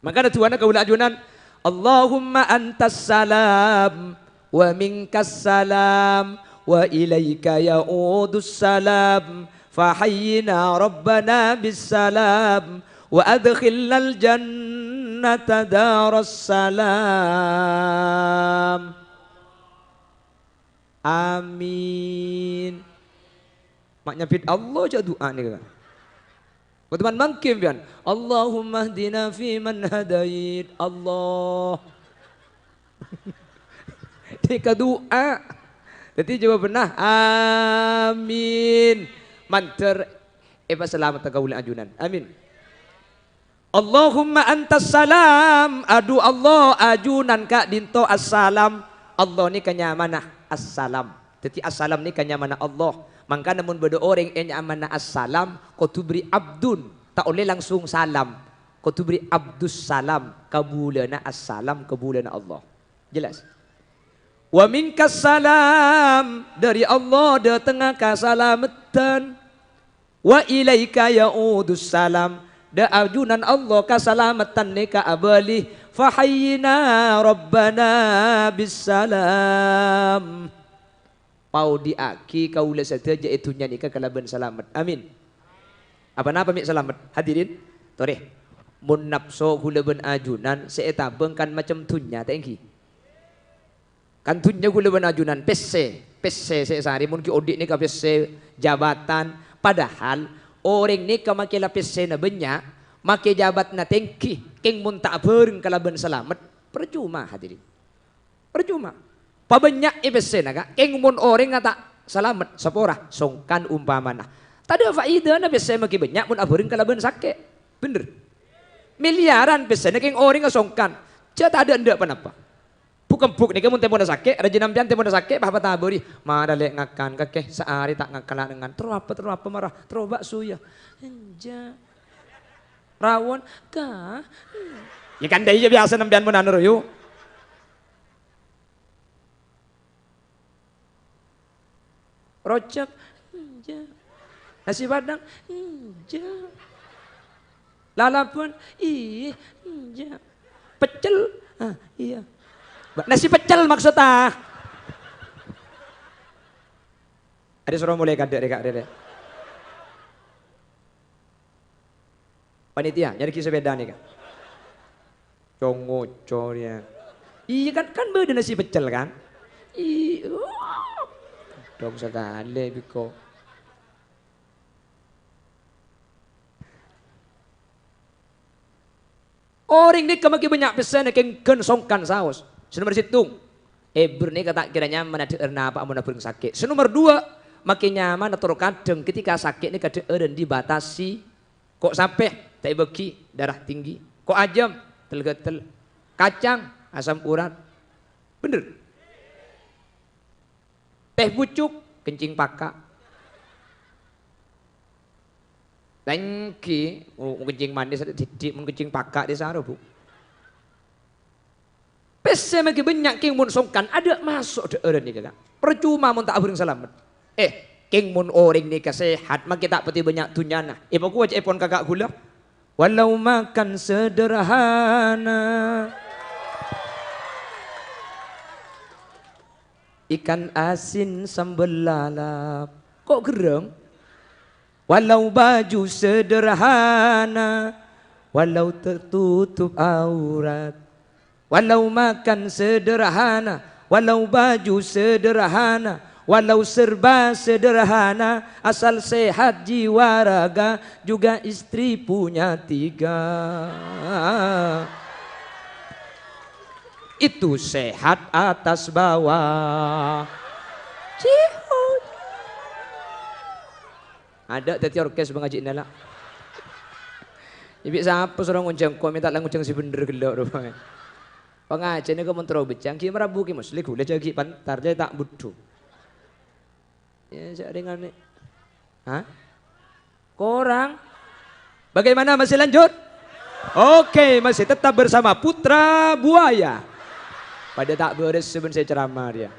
Mangkana du'âna kaulâ ajunan, "Allahumma antas salam, wa minkas salam, wa ilaika ya'udus salam, fa hayyina rabbana bis salam, wa adkhilnal jannata daras salam." Amin. Ma' nyabbhit Allah jâ' du'â nèka. Bhunten mangkèn, piyan. "Allahumma hdina fi man hadait." Allah. Nèka du'â. Dhâddhi jâwâbânna, "Amin." Mandhâr èpasalamet kaulâ ajunan. Amin. "Allahumma antas salam." Adhu Allah, ajunan ka'dinto assalam. Allah nèka nyamana Assalam. Dhâddhi Assalam nèka nyamana Allah. Mangkana mon bâdâ orèng ènyamana Assalam, kodhu bherri' abdun. Ta' ollè langsung salam. Kodhu bherri' abdus salam. Kabulâna Assalam, kabulâna Allah. Jelas? "Wa minkas salam." Dâri Allah dâtengnga kasalameddhân. "Wa ilaika ya'udus salam." Dâ' ajunan Allah kasalameddhân nèka abâli. "Fa hayyina rabbana bis salam." Paodi'aghi kaulâ sadhâjâ è dhunnya nèka kalabân salamet. Amin. Apa napa mè' salamet? Hadirin, torè. Mon napso kaulâ bân ajunan sè ètabâng kan macem dhunnya, ta' ènggi? Kan dhunnya kaulâ bân ajunan pèssè, pèssè sè èsarè mon ghi' odi' nèka pèssè jabatan. Padahal orèng nèka makè la pèssèna bânnya', makè jabatanna tèngghi, kèng mon ta' abhâreng kalabân salamet, parcoma, hadirin. Parcoma. Pabânnya'è pèssèna, Ka', kèng mon orèngnga ta' salamet, sapora, songkan ompamana. Tadâ' faèdana pèssè makè bânnya' mon abhâreng kalabân sakè'. Bhender? Milyaran pèssèna kèng orèngnga songkan. Jhâ' tadâ' endâ' ponapa. Bu'-embu' nèka mon tempona sakè', rajina sampèyan tempona sakè', pas patabâri. Mara lè' ngakan, kakè saarè ta' ngakan la nengngan. Terro apa, terro apa mara? Terro bakso, yâ? Enjâ'. Rawon, Ka. Yâ kan dâ' iyâ biyasa sampèyan mon anu, ro, yu. Rojak? Enjâ'. Nasi padang? Enjâ'. Lalaban? Iyâ, enjâ'. Peccel? Ah, iyâ. Ba-, nasi peccel maksudnya. Arè soro molè kadâ' rè, Ka', rè, rè. Panitia, nyarè'aghi sepèda nèka. Congoco rèya. Iyâ kan, kan bâdâ nasi peccel kan? Iyâ. Dong sakalè biko. Orèng nèka maghi bânnya' pèssèna kèng ghân songkan saos. Sè nomer sèttong, èbher nèka ta' kèra nyaman adhâ'âr napa'a mon abhâreng sakè'. Sè nomer duwâ', maghi nyaman atoro' kadhâng ketika sakè' nèka dhâ'ârân dibatasi. Ko' sapè, ta' èbâghi, darah tinggi. Ko' ajâm, tel-ghâtel. Kacang, asam urat. Bhender. Teh pucuk, kencing paka'. Lèngghi, oh, kencing manis, didik, mon kencing paka' di saro, Bu. Pèssè maghi bânnya' kèng mon songkan, adâ' maso' dhâ'ârân nèka, Ka'. Percuma mon ta' abhâreng salamet. Eh, kèng mon orèng nèka sehat, maghi ta' patè bânnya' dhunnyana. Èpakowa ca'èpon kaka' ghulâ. Walau makan sederhana. Ikan asin sambel lalap. Ko' gherrâng? Walau baju sederhana, walau tertutup aurat. Walau makan sederhana, walau baju sederhana, walau serba sederhana, asal sehat jiwa raga, juga istri punya tiga. Itu sehat atas bawah. Cihut. Adâ' dhâddhi orkes pangajiânna, la. Ibi' sapa soro ngonjhâng ko', mènta la ngonjhâng sè bhender ghellâ' rupana. Pangajiânna kè mon terro bhecang, ghi' marabu kè Musli, ghulâ jâ' ghi' pantar, jâ' ta' budhu. Ya, jâ' rèngana. Hah? Korang? Bagaimana, masih lanjut? Oke, masih tetap bersama Putra Buaya. Padâ ta' bârâs bân sè ceramah rèya.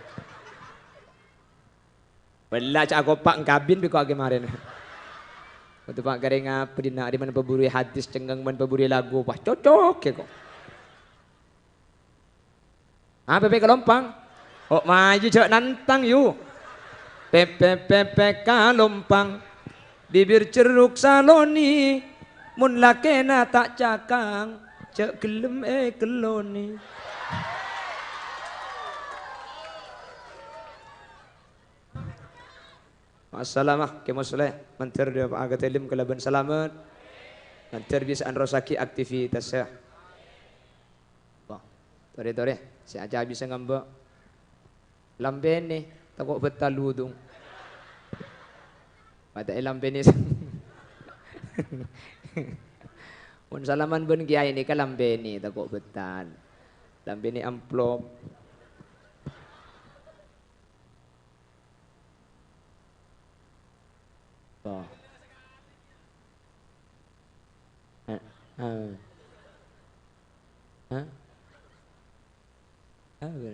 Bella ca' akopa' engkabin bi' ko' aghi marèna. Kodhu pa' karè ngabdhina, arè man paburu hadis cengngeng man paburu lagu, wah, cocok ya ko'. Ah, pèpè kalompang. Oh, maju jhâ' nantang, yu. Pèpè, pèpè kalompang. Bibir cerruk saloni. Mon lakèna ta' cakang, jhâ' ghellem èkelloni. Ma'assalamah, Kè Musleh, mandhâr dâpa'a ka dâlem kalabân salamet. Mandhâr bisa nerrossaghi aktivitas, ya. Wah, torè-torè, sè aca bisa ngambâ'. Lampènè, tako' bhâtal wudhu. Padâ èlampènè. Mon salaman bân kèyaè nèka lampènè, tako' bhâtal. Lampènè amplop. Toh. Hah? Hah? Hah? Apa?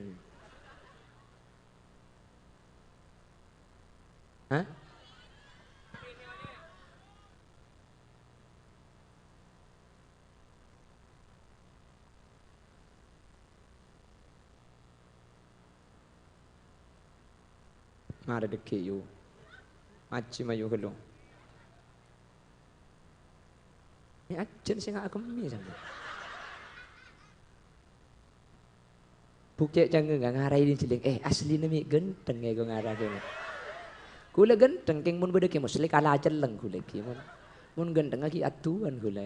Hah? Mara dhâggi', yu. Ajji mayu ghâllu. Mè' ajjhân sè nga' akemmè sampè'. Bhuke' cangèngnga ngaraè jhelling. Eh, asline mè' ghântheng, engko' ngara kènè. Ghulâ ghântheng, kèng mon bâdâ Kè Musleh kala celleng ghulâ ghi. Mon, mon ghântheng ghi addu'ân ghulâ.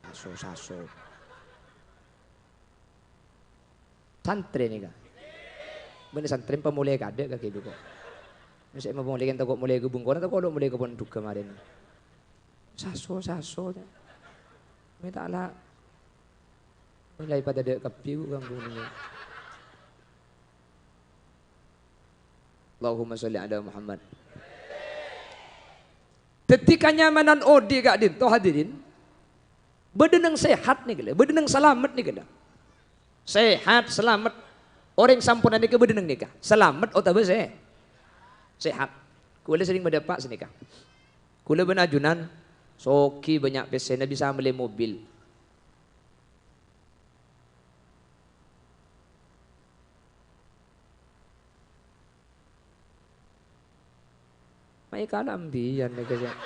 Saso-saso. Santrè nèka. Bân santrè pamolè kadâ' ka ghâllu ko'. Mè' sè pamolè kan tako' molè ka bungkona, tako' lo' molè ka pondhugghâ marèna. Saso-saso, ta'. Mè' ta' la. Mulai padâ dâ' kabbhi, Bu, ganggu nèka. Allahumma sholli ala Muhammad. Dhâddhi, kanyamanan odi' ka'dinto, hadirin, bâdâ neng sehat nèka la, bâdâ neng salamet nèka la. Sehat, salamet. Orèng samporna nèka bâdâ neng nèka, salamet otabâ sè-, sehat. Kaulâ serrèng madâpa' sanèka. Kaulâ bân ajunan soghi, bânnya' pèssèna, bisa mellè mobil. Ma' èkala' ambiyan nèka, jâ'.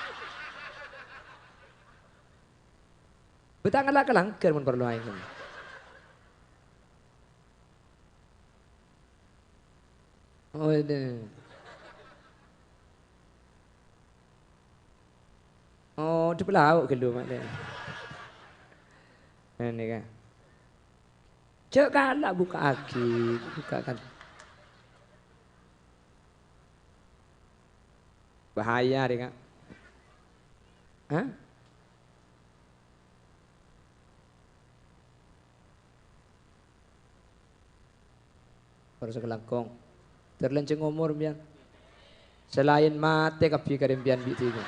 Bâ' ta' ngala' ka langghâr mon parlo aèng. Oh, ini. Oh, dipelao ghâllu, Mak, deh. Ini, kan. Jâ' kala' bukka'aghi, buka kan. Bahaya, deh, Kak. Hah? Baru sakalangkong. Terlanjung omor, mbiyan. Selaèn matè kabbhi karè mbiyan bi' dhina.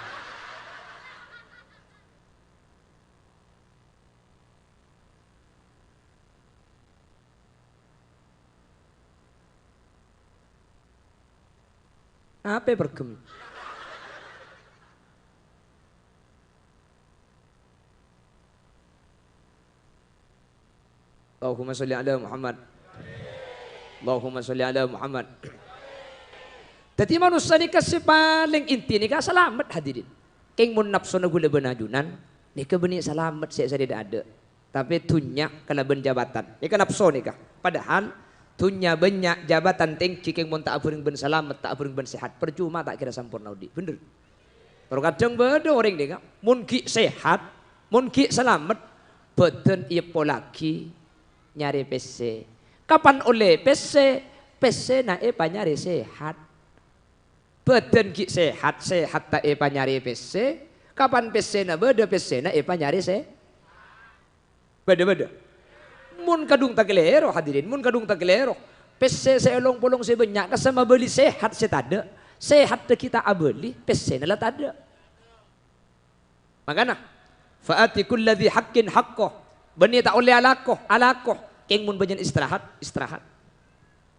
Apa pergem? Allahumma sholli ala Muhammad. Allahumma sholli ala Muhammad. Dhâddhi manossa nèka sè palèng inti nèka salamet, hadirin. Kèng mon napsona ghulâ bân ajunan, nèka bânnè salamet sè sarè dâ'-adâ'. Tapè dhunnya kalabân jabatan. Nèka napso nèka. Padahal dhunnya bânnya', jabatan tèngghi, kèng mon ta' abhâreng bân salamet, ta' abhâreng bân sehat, parcoma ta' kèra samporna odi'. Bhender. Terkadang bâdâ orèng nèka, mon ghi' sehat, mon ghi' salamet, bhâdhân èppollaghi nyarè pèssè. Kapan ollè pèssè? Pèssèna èpanyarè sehat. Bhâdhân ghi' sehat, sehat ta' èpanyarè pèssè. Kapan pèssèna bâdâ, pèssèna èpanyarè sè-, Bâdâ, bâdâ. Mon kadhung takalèro, hadirin, mon kadhung takalèro. Pèssè sè èlong-polong sè bânnya' kassa mabâli sehat sè tadâ'. Sehat dhâggi' ta' abâli, pèssèna la tadâ'. Makana, "Fa ati kulladzi haqqin haqqoh." Bânnè ta' ollè alako, alako. Kèng mon bânnya'na istirahat, istirahat.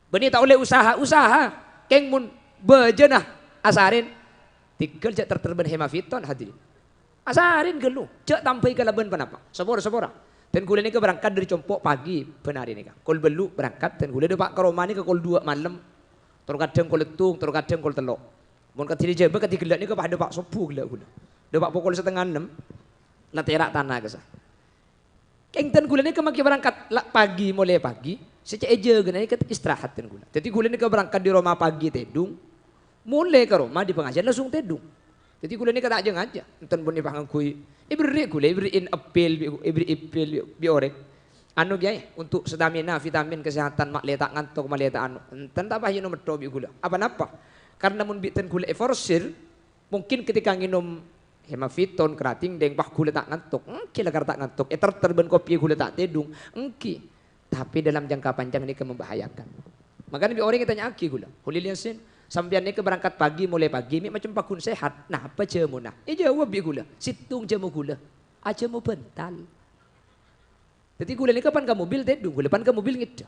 Bânnè ta' ollè usaha, usaha. Kèng mon bâjâna asarèn, tèngghâl jâ' ter-ter bân hemaviton, hadirin. Asarèn ghâllu, jâ' tambhâi kalabân ponapa? Sapora-sapora. Dân ghulâ nèka berangkat dâri compo' pagi bân arè nèka. Kol bâllu' berangkat, dân ghulâ dâpa' ka roma nèka kol duwâ' malem. Terkadang kol sèttong, terkadang kol tello'. Mon kadhi Jhâbâ, kadhi ghellâ' nèka pas dâpa' sobbhu ghellâ' ghulâ. Dâpa' pokol setengah ennem, la tèra' tana kassa. Kèng dân ghulâ nèka mangkè berangkat la pagi, molè pagi, sè cè' èjâgâna nèka istirahat dân ghulâ. Dhâddhi ghulâ nèka berangkat dâri roma pagi tèdung, molè ka roma dâri pangajiân langsung tèdung. Dhâddhi ghulâ nèka ta' jâ-ngajâ, enten bânnè pangangguy èberri' ghulâ, èberri'in epil bi', èberri' epil bi', bi' orèng. Anu, Kèyaè, untuk stamina, vitamin, kesehatan, malè ta' ngantok, malè ta' anu, enten ta' pas ènom metto bi' ghulâ. Apa napa? Karena mon bi' dân ghulâ èforsir, mungkin ketika ngènom hemaviton, keratingdeng, wah, ghulâ ta' ngantok. Èngghi la kar ta' ngantok. Èter-ter bân kopi ghulâ ta' tèdung. Èngghi. Tapi dalam jangka panjang nèka membahayakan. Makana bi' orèng ètanya'aghi ghulâ, "Kholil Yasin, sampèyan nèka berangkat pagi, molè pagi, mè' macem pagghun sehat. Napa jâmona?" Èjâwâb bi' ghulâ, "Sèttong jâmo ghulâ. Ajâmo bhântal." Dhâddhi ghulâ nèka pan ka mobil tèdung, ghulâ pan ka mobil ngèdhing.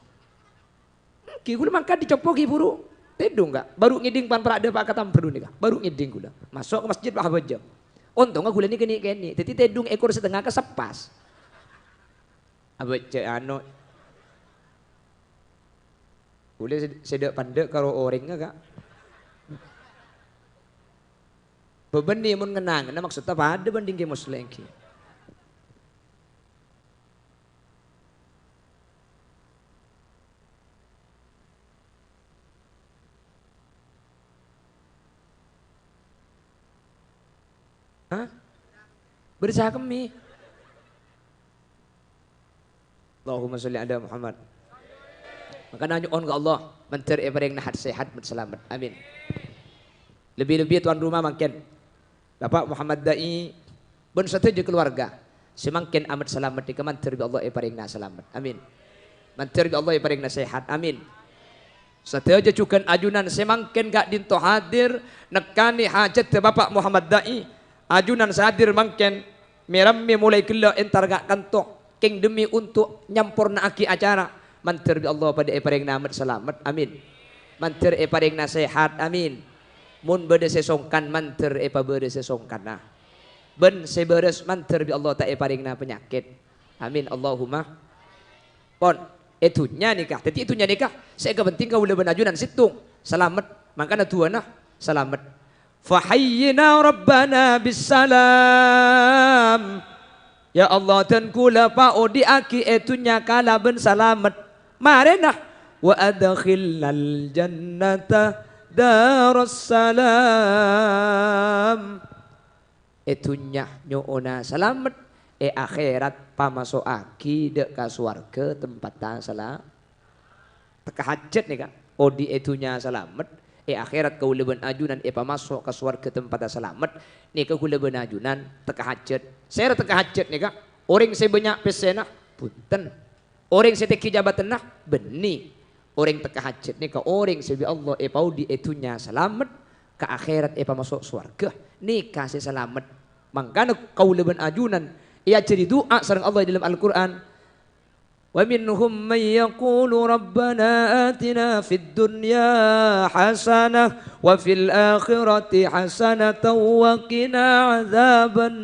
Èngghi ghulâ mangkat dâri compo' ghi' buru tèdung, Ka'. Bhuru ngèdhing pan para' dâpa' ka tambhâru nèka. Bhuru ngèdhing ghulâ. Maso' ka masjid pas abhâjâng. Ontongnga ghulâ nèka nè'-kènè'. Dhâddhi tèdung èkor setengah ka seppas. Abhâjâng anu. Ghulâ sè, sè dâ'-pandâ' karo orèngnga, Ka'. Bâbânnè mon ngennangana maksodda padâ bân dhing Kè Muslèh èngghi. Hah? Bârâssa kemmè. Allahumma sholli ala Muhammad. Makana nyo'on ka Allah, mandhâr èparèngana hat-, sehat bân salamet. Amin. Lebbi-lebbi tuan rumah mangkèn. Bapak Muhammad Da'i bân sadhâjâ kaluwarga sè mangkèn amat salamet nèka mandhâr bi' Allah èparèngana salamet. Amin. Mandhâr bi' Allah èparèngana sehat. Amin. Sadhâjâ jhughân ajunan sè mangkèn ka'dinto hadir nekkanè hajhâddhâ Bapak Muhammad Da'i. Ajunan sè hadir mangkèn mè-rammè molaè ghellâ' entar ka kanto kèng dhemmi untuk nyampornaaghi acara. Mandhâr bi' Allah padâ èparèngana met-salamet. Amin. Mandhâr èparèngana sehat. Amin. Mon bâdâ sè songkan, mandhâr èpabârâs sè songkanna. Bân sè bârâs, mandhâr bi' Allah ta' èparèngana panyakèt. Amin. Allahumma. Pon, è dhunnya nèka. Dhâddhi è dhunnya nèka, sè èkapenting kaulâ bân ajunan sèttong, salamet. Mangkana du'âna, salamet. Fahayyina Rabbana bissalam. Ya Allah, dân kaulâ paodi'aghi è dhunnya kalabân salamet. Marèna, wa adkhilnal jannata darassalam. È dhunnya nyo'ona salamet, è akhèrat pamaso'aghi dâ' ka sowarghâ tempatta sala-, tekka hajhât nèka, odi' è dhunnya salamet, è akhèrat kaulâ bân ajunan èpamaso' ka sowarghâ tempatta salamet, nèka kaulâ bân ajunan tekka hajhât. Sèra tekka hajhât nèka, orèng sè bânnya' pèssèna, bhunten. Orèng sè tèngghi jâbâtanna, bânnè. Orèng tekka hajhât nèka orèng sè bi' Allah èpaodi' è dhunnya salamet, ka akhèrat èpamaso' sowarghâ. Nèka sè salamet. Mangkana kaulâ bân ajunan èajhâri du'a sareng Allah è dâlem Al-Qur'an. "Wa minhum man yaqulu rabbana atina fid dunya hasanah wa fil akhirati hasanatan wa qina adzaban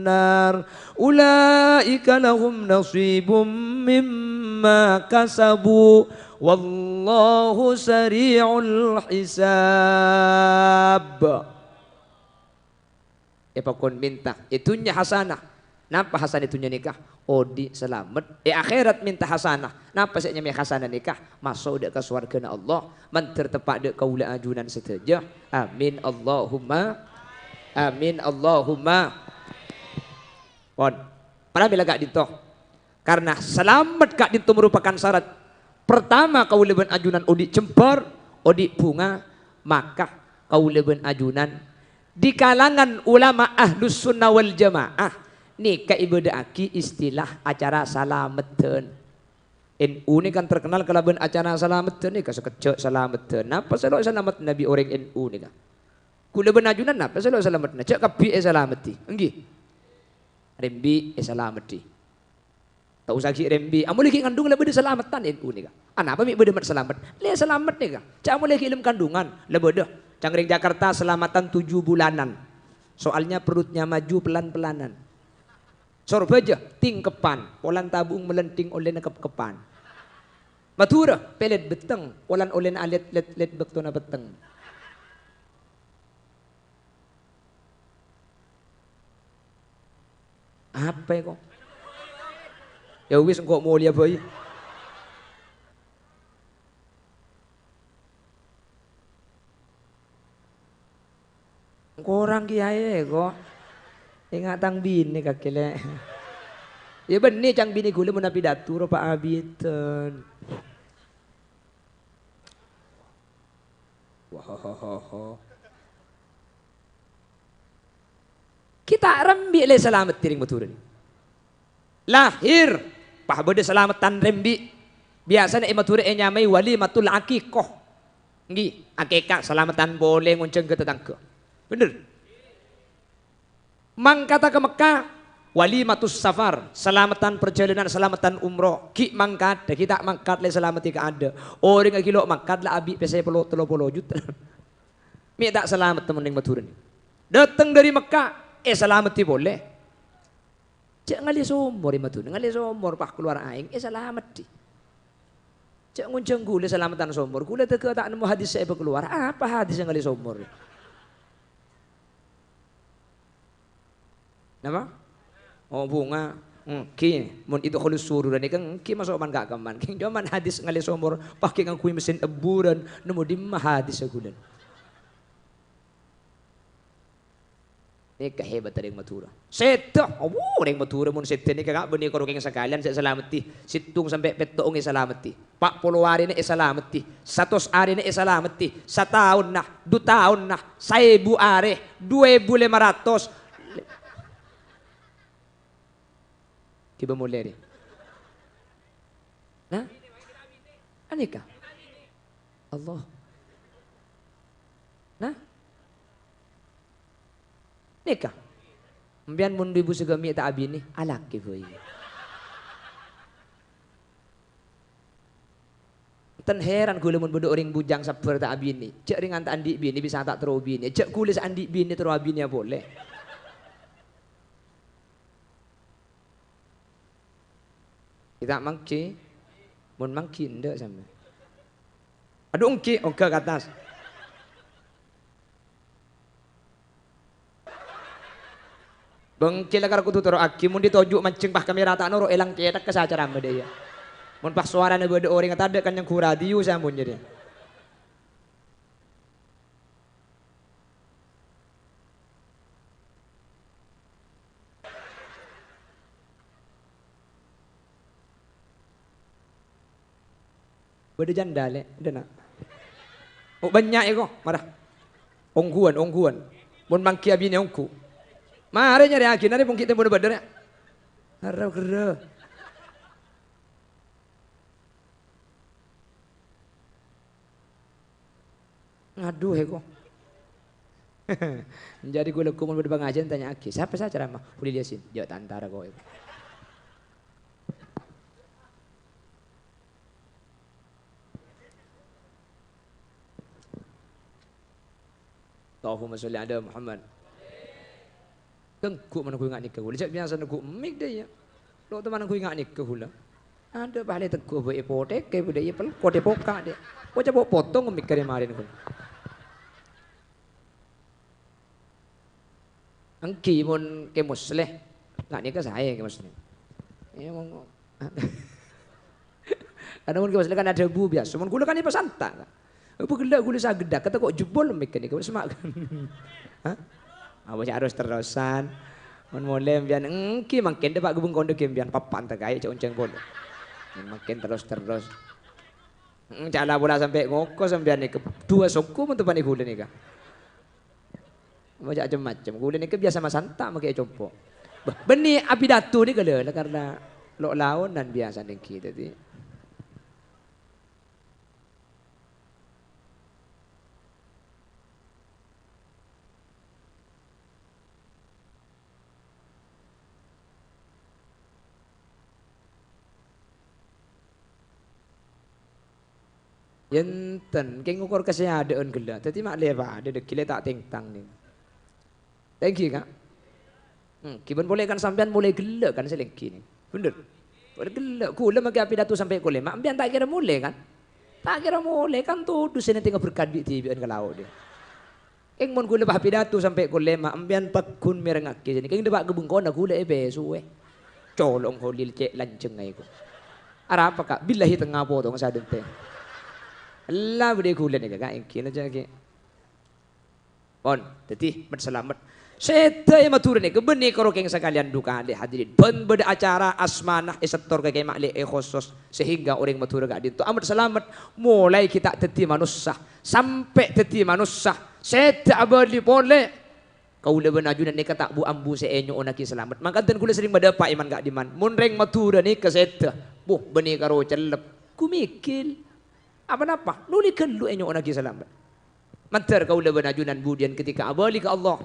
nar. Ulaika lahum nasibum mimma kasabu. Wallahu sari'ul hisab." Èpakon mènta è dhunnya hasanah. Napa hasanah è dhunnya nèka? Odi' salamet. È akhèrat mènta hasanah. Napa sè nyamaè hasanah nèka? Maso' dâ' ka sowarghâna Allah. Mandhâr teppa' dâ' kaulâ ajunan sadhâjâ. Amin. Allahumma. Amin. Allahumma. Pon. Pramèla ka'dinto. Karna salamet ka'dinto merupakan syarat. Pertama, kaulâ bân ajunan odi' jembhâr, odi' bhunga, maka kaulâ bân ajunan di kalangan ulama Ahlus Sunnah wal Jamaah nèka èbâdâ'aghi istilah acara salameddhân. N U nèka kan terkenal kalabân acara salameddhân nèka, sakejjhâ' salameddhân. Napa sè lo' salamet nabi orèng N U nèka? Kaulâ bân ajunan napa sè lo' salameddhân? Jhâ' kabbhi èsalameddhi. Ènggi. Rembi' èsalameddhi. Ta' osa ghi' rembi'. Amolè ghi' ngandung la bâdâ salameddhân N U nèka. Anapa mè' bâdâ mat salamet? Lè salamet nèka. Jhâ' amolè ghi' è dâlem kandungan. La bâdâ. Ca'na rèng Jakarta, selamatan tujuh bulanan. Soalnya perutnya maju pelan-pelanan. Sorbhâjâ, tingkepan. Polana tabu'eng malènthing ollèna kep-kepan. Madhurâ, pèlèt betteng. Polana ollèna alèt-lèt-lèt bâktona petteng. Apa èko? Ya wis, engko' molèya bhâi. Korang kèyaè, ko'. Enga' tang binè kakè, lè'. Ya bânnè, ca'na binè ghulâ mon apidato ropa abidhân. Wahohoho. Ghi' ta' rembi' lè salamet rèng Madhurâ nè. Lahir, pas bâdâ salameddhân rembi'. Biyasana è Madhurâ ènyamaè walimatul aqiqah. Ènggi, akèka salameddhân polè ngonjhâng ka tatangghâ. Bhender. Mangkata ka Mekkah, walimatus safar, salameddhân parjhâlânan, salameddhân umroh. Ghi' mangkat, ghi' ta' mangkat lè salameddhi kaadâ'. Orèngnga ghi' lo' mangkat la abi' pèssè polo, tello polo juta. Mè' ta' salamet mon nèng Madhurâ nè. Dâteng dâri Mekkah, èsalameddhi polè. Jhâ' ngalè somor è Madhurâ, ngalè somor pas kalowar aèng, èsalameddhi. Jhâ' ngonjhâng ghulâ salameddhân somor, ghulâ tèghâ ta' nemmo hadis sè èpakalowar. Apa hadis sè ngalè somor? Napa? Oh, bhunga. Ènggi, mon idkhulus surura nèka ènggi maso' man ka kemman. Kèng coma hadis ngalè somor, pas ghi' ngangghuy mesin ebburân, nemmo dimma hadis ghulâ. Nèka hebat rèng Madhurâ. Sèdhâ, awu, rèng Madhurâ mon sèdhâ nèka, Ka', bânnè karo kèng sakalèyan sè salameddhi. Sèttong sampè' pètto' ongè salameddhi. Pa' polo arèna èsalameddhi. Satos arèna èsalameddhi. Sataonna, du taonna, saèbu arè, du èbu lèma ratos. Ghibâ molè rè. Nah? Anèka. Allah. Nah? Nèka. Sampèyan mon du èbu sagâmè' ta' abinè, alakè bhâi. Ten heran ghulâ mon bâdâ orèng bujâng sabbhâr ta' abinè. Jhâ' rèng anta' andi' binè bisa ta' terro binè. Jhâ' ghulâ sè andi' binè terro abinèa polè. Ghi' ta' mangghi? Mon mangghi, endâ' sampèyan. Adhu, engghi, ongghâ ka attas. Bângkè lakar kodhu toro'aghi, mon ditoju' manjheng pas kamera ta' noro', èlang cèthak ka sacara madâ, iyâ. Mon pas sowarana bâdâ orèng tadâ' kan nyengghu radio sampèyan jârèya. Bâdâ janda, Lè', dâ' na'. Oh, bânnya' èko, mara. Ongghuwân, ongghuwân. Mon mangghi abinè ongghu. Marè nyarèyaghi, narè ponggi tempona bâdâ, rè. Arra gerra. Adhu, èko. Jârèya ghulâ mon bâdâ pangajiân tanya'aghi, "Sapa sè acaramah?" "Kholil Yasin." "Jhâ' tantara ko'." Allahumma sholli ala Muhammad. Tengghu mangghuy nga' nèka ghulâ. Jhâ' biyasa neggu' mik dâ' iyâ. Lo' teman mangghuy nga' nèka ghulâ. Adâ' pahale tengghu bâ' èpothèk, è bâdâ iyâ pel-, kote poka' dâ'. Koca po-, potong mik kare marèn ghulâ. Engghi mon Kè Musleh. Nga' nèka saè Kè Musleh. Iyâ, mon-, Karna mon Kè Musleh kan adhâbu biyasa. Mon ghulâ kan èpasanta', Ka'. Apa ghellâ' ghulâ sagheddhâ, kata ko' jebol mèkkèn nèka, wis ma'. Hah? Apa sè harus terrosan? Mon molè sampèyan, engghi mangkèn dâpa' ghâbung kondhâ ghâmpèyan, papan ta' kaè cè' oncèng polè. Mangkèn terros-terros. Heeh, ca'na pola sampè' ngoko sampèyan nèka. Duwâ soko mon teppanè ghulâ nèka. Maca cem-macem. Ghulâ nèka biyasa masanta' makè compo'. Bâh, bânnè apidato nèka lho, karna lo'-laonan biyasa nèngghi, dhâddhi. Enten, kèng ngokor kasèyadhâ'ân ghellâ'. Dhâddhi ma' lè padâ dhâggi' lè ta' tèngtang nèng. Ta' èngghi, Ka'? Hmm, ghibân polè kan sampèyan molè ghellâ' kan sè lèngghi nèng. Bhender. Polè ghellâ', ghulâ makè apidato sampè' kolè. Ma' sampèyan ta' kèra molè kan? Ta' kèra molè kan todus sè nèng tènga berkat bi'-dhibi'ân ka lao' dhâ. Kèng mon ghulâ pas pidato sampè' kolè, ma' sampèyan pagghun mèrengngaghi sènè. Kèng dâpa' ka bengkona ghulâ èpèsowè. Colong Kholil cè' lanjheng aèko. Arapa, Ka'? Billahi tengnga potong sadhânte. Ella bâdâ ghulâ nèka, Ka', èngghi aja, Ki. Pon, dhâddhi, met-salamet. Sèdhâ è Madhurâ nèka bânnè karo kèng sakalèyan duka, lè hadirin. Bân bâdâ acara asmana èsettor ka kèma' lè èkhosos. Sehingga orèng Madhurâ ka'dinto amet-salamet, molaè ghi' ta' dhâddhi manossa, sampè' dhâddhi manossa, sèdhâ abâli polè. Kaulâ bân ajunan nèka ta' bu-ambu sè ènyo'onnaghi salamet. Mangkadhân kaulâ serrèng madâpa' è man-ka'dimman. Mon rèng Madhurâ nèka sèdhâ, buh, bânnè karo cellep. Gumigil. Apa-napa? Nolè ghâllu ènyo'onnaghi salamet. Mandhâr kaulâ bân ajunan budiyân ketika abâli ka Allah.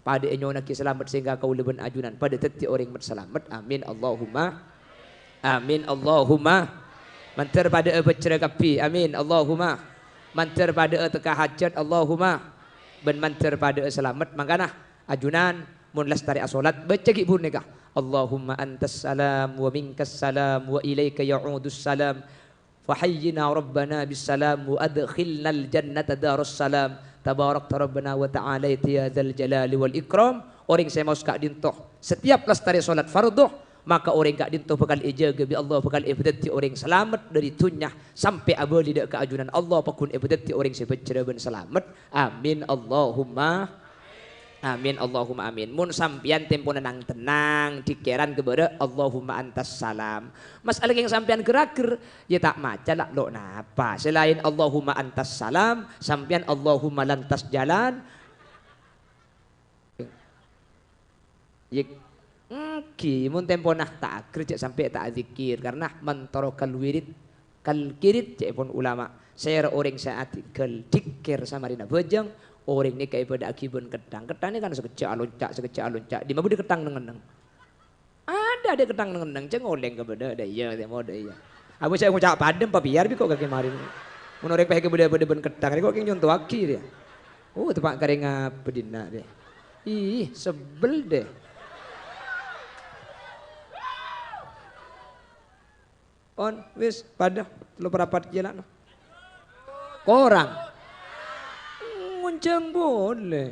Padâ ènyo'onnaghi salamet sehingga kaulâ bân ajunan padâ dhâddhi orèng met-salamet. Amin, Allahumma. Amin, Allahumma. Mandhâr padâ'â bhâjjhrâ kabbhi. Amin, Allahumma. Mandhâr padâ'â tekka hajhât. Allahumma. Bân mandhâr padâ'â salamet. Mangkana, ajunan, mon lastarè asolat, bâca ghi' bhuru nèka. Allahumma antas salam wa minkas salam wa ilaika ya'udus salam. Fahayyina Rabbana bis salam wa adkhilnal jannata daras salam. Tabarakta Rabbana wa ta'alaita ya dzal jalali wal ikram. Orèng sè maos ka'dinto, setiap lastarè solat fardhu, maka orèng ka'dinto bhâkal èjâgâ bi' Allah, bhâkal èbâdhâddhi orèng salamet dhâri dhunnya sampè' abâli dâ' ka ajunan Allah, pagghun èbâdhâddhi orèng sè bhâjjhrâ bân salamet. Amin, Allahumma. Amin, Allahumma amin. Mon sampèyan tempona nang-tennang, dhikkèran ghâbârâ, Allahumma antas salam. Mas'ala kèng sampèyan ghâr-aghâr, ya ta' maca la lo' napa. Sè laèn Allahumma antas salam, sampèyan Allahumma lantas jalan. Ya, èngghi, mon tempona ta' aghâr jhâ' sampè' ta' adzikir, karna mantoro kal wirid, kal kirid, ca'èpon ulama. Sèra orèng sè adhikkèr dhikkèr samarèna bhâjâng, orèng nèka èbâdâ'aghi bân ketthang. Ketthang nèka kan sakejjhâ' alonca', sakejjhâ' alonca'. Dimma bâdâ ketthang neng-enneng? Adâ', adâ' ketthang neng-enneng, cè' ngolèng ka bâdâ, adâ' iyâ, tèmo, adâ' iyâ. Abâ' sè ngoca' padâ, papèyar bi' ko' kakè marèn. Mon orèng pahèka bâdâ-bâdâ bân ketthang, rè ko' kèng nyonto'aghi, rè. Oh, teppa' karèngnga bâdâna, rè. Ih, sebbel, deh. Pon, wis, padâ. Tello parapat kèya la, no. Korang. Ngonjhâng polè.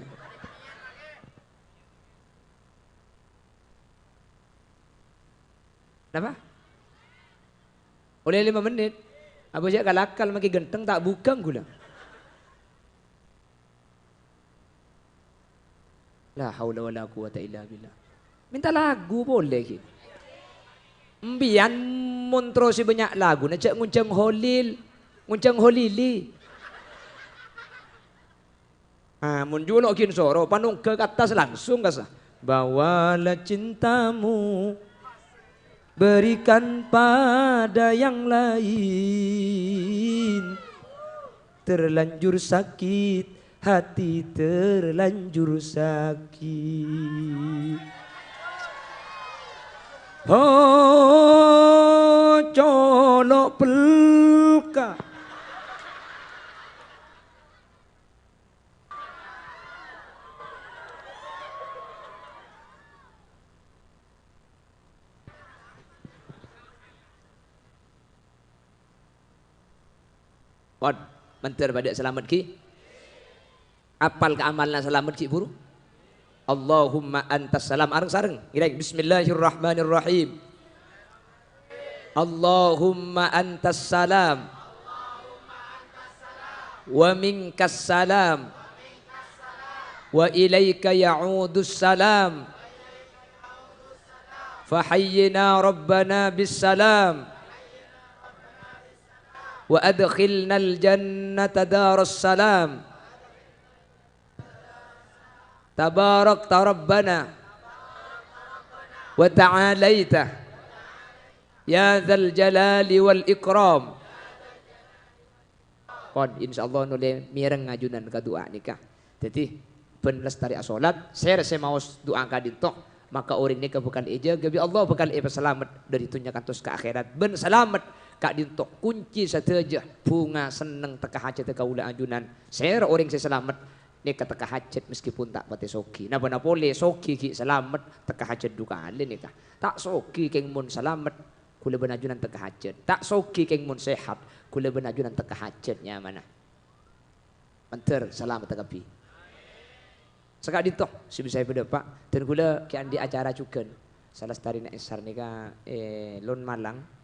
Napa? Ollè lèma mennit. Abâ' jhâ' kal-akal makè ghântheng ta' bhughâng ghulâ. La haula wala quwwata illa billah. Mènta lagu polè ghi. Empèyan mon terrosè bânnya' laguna jhâ' ngonjhâng Holil, ngonjhâng Holili. Ah, mon jhuno' ghi' soro, panongga ka attas langsung kassa'. Bawalah cintamu, berikan pada yang lain. Terlanjur sakit, hati terlanjur sakit. Ho, colo' pelka. Pon, mandhâr padâ salamet ghi. Apal ka amalna salamet ghi buru. Allahumma antas salam. Areng-sareng. Ngèrèng. Bismillahirrahmanirrahim. Allahumma antas salam. Wa minkas salam. Wa ilaika ya'udus salam. Fahayyina rabbana bis salam. Wa adkhilnal jannata daras salam. Tabarakta rabbana wa ta'alaita ya dzal jalali wal ikram. Pon, insyaallah nolè mèreng ajunan ka du'a nèka. Dhâddhi, bân lastarè asolat, sèra sè maos du'a ka'dinto, maka orèng nèka bhâkal èjâgâ bi' Allah, bhâkal èpasalamet dhâri dhunnya kantos ka akhèrat, bân salamet ka'dinto kunci sadhâjâ bhunga senneng tekka hajhâddhâ kaulâ ajunan. Sèra orèng sè salamet nèka tekka hajhât meskipun ta' patè soghi. Napa-napa polè soghi ghi' salamet tekka hajhât du kalè nèka. Ta' soghi kèng mon salamet, ghulâ bân ajunan tekka hajhât. Ta' soghi kèng mon sehat, ghulâ bân ajunan tekka hajhât nyamana. Mandhâr salamet kabbhi. Saka'dinto sè bisa èpadâpa', dan ghulâ ghi' andi' acara jhughân. Salastarèna Esar nèka, eh, Lon Malang.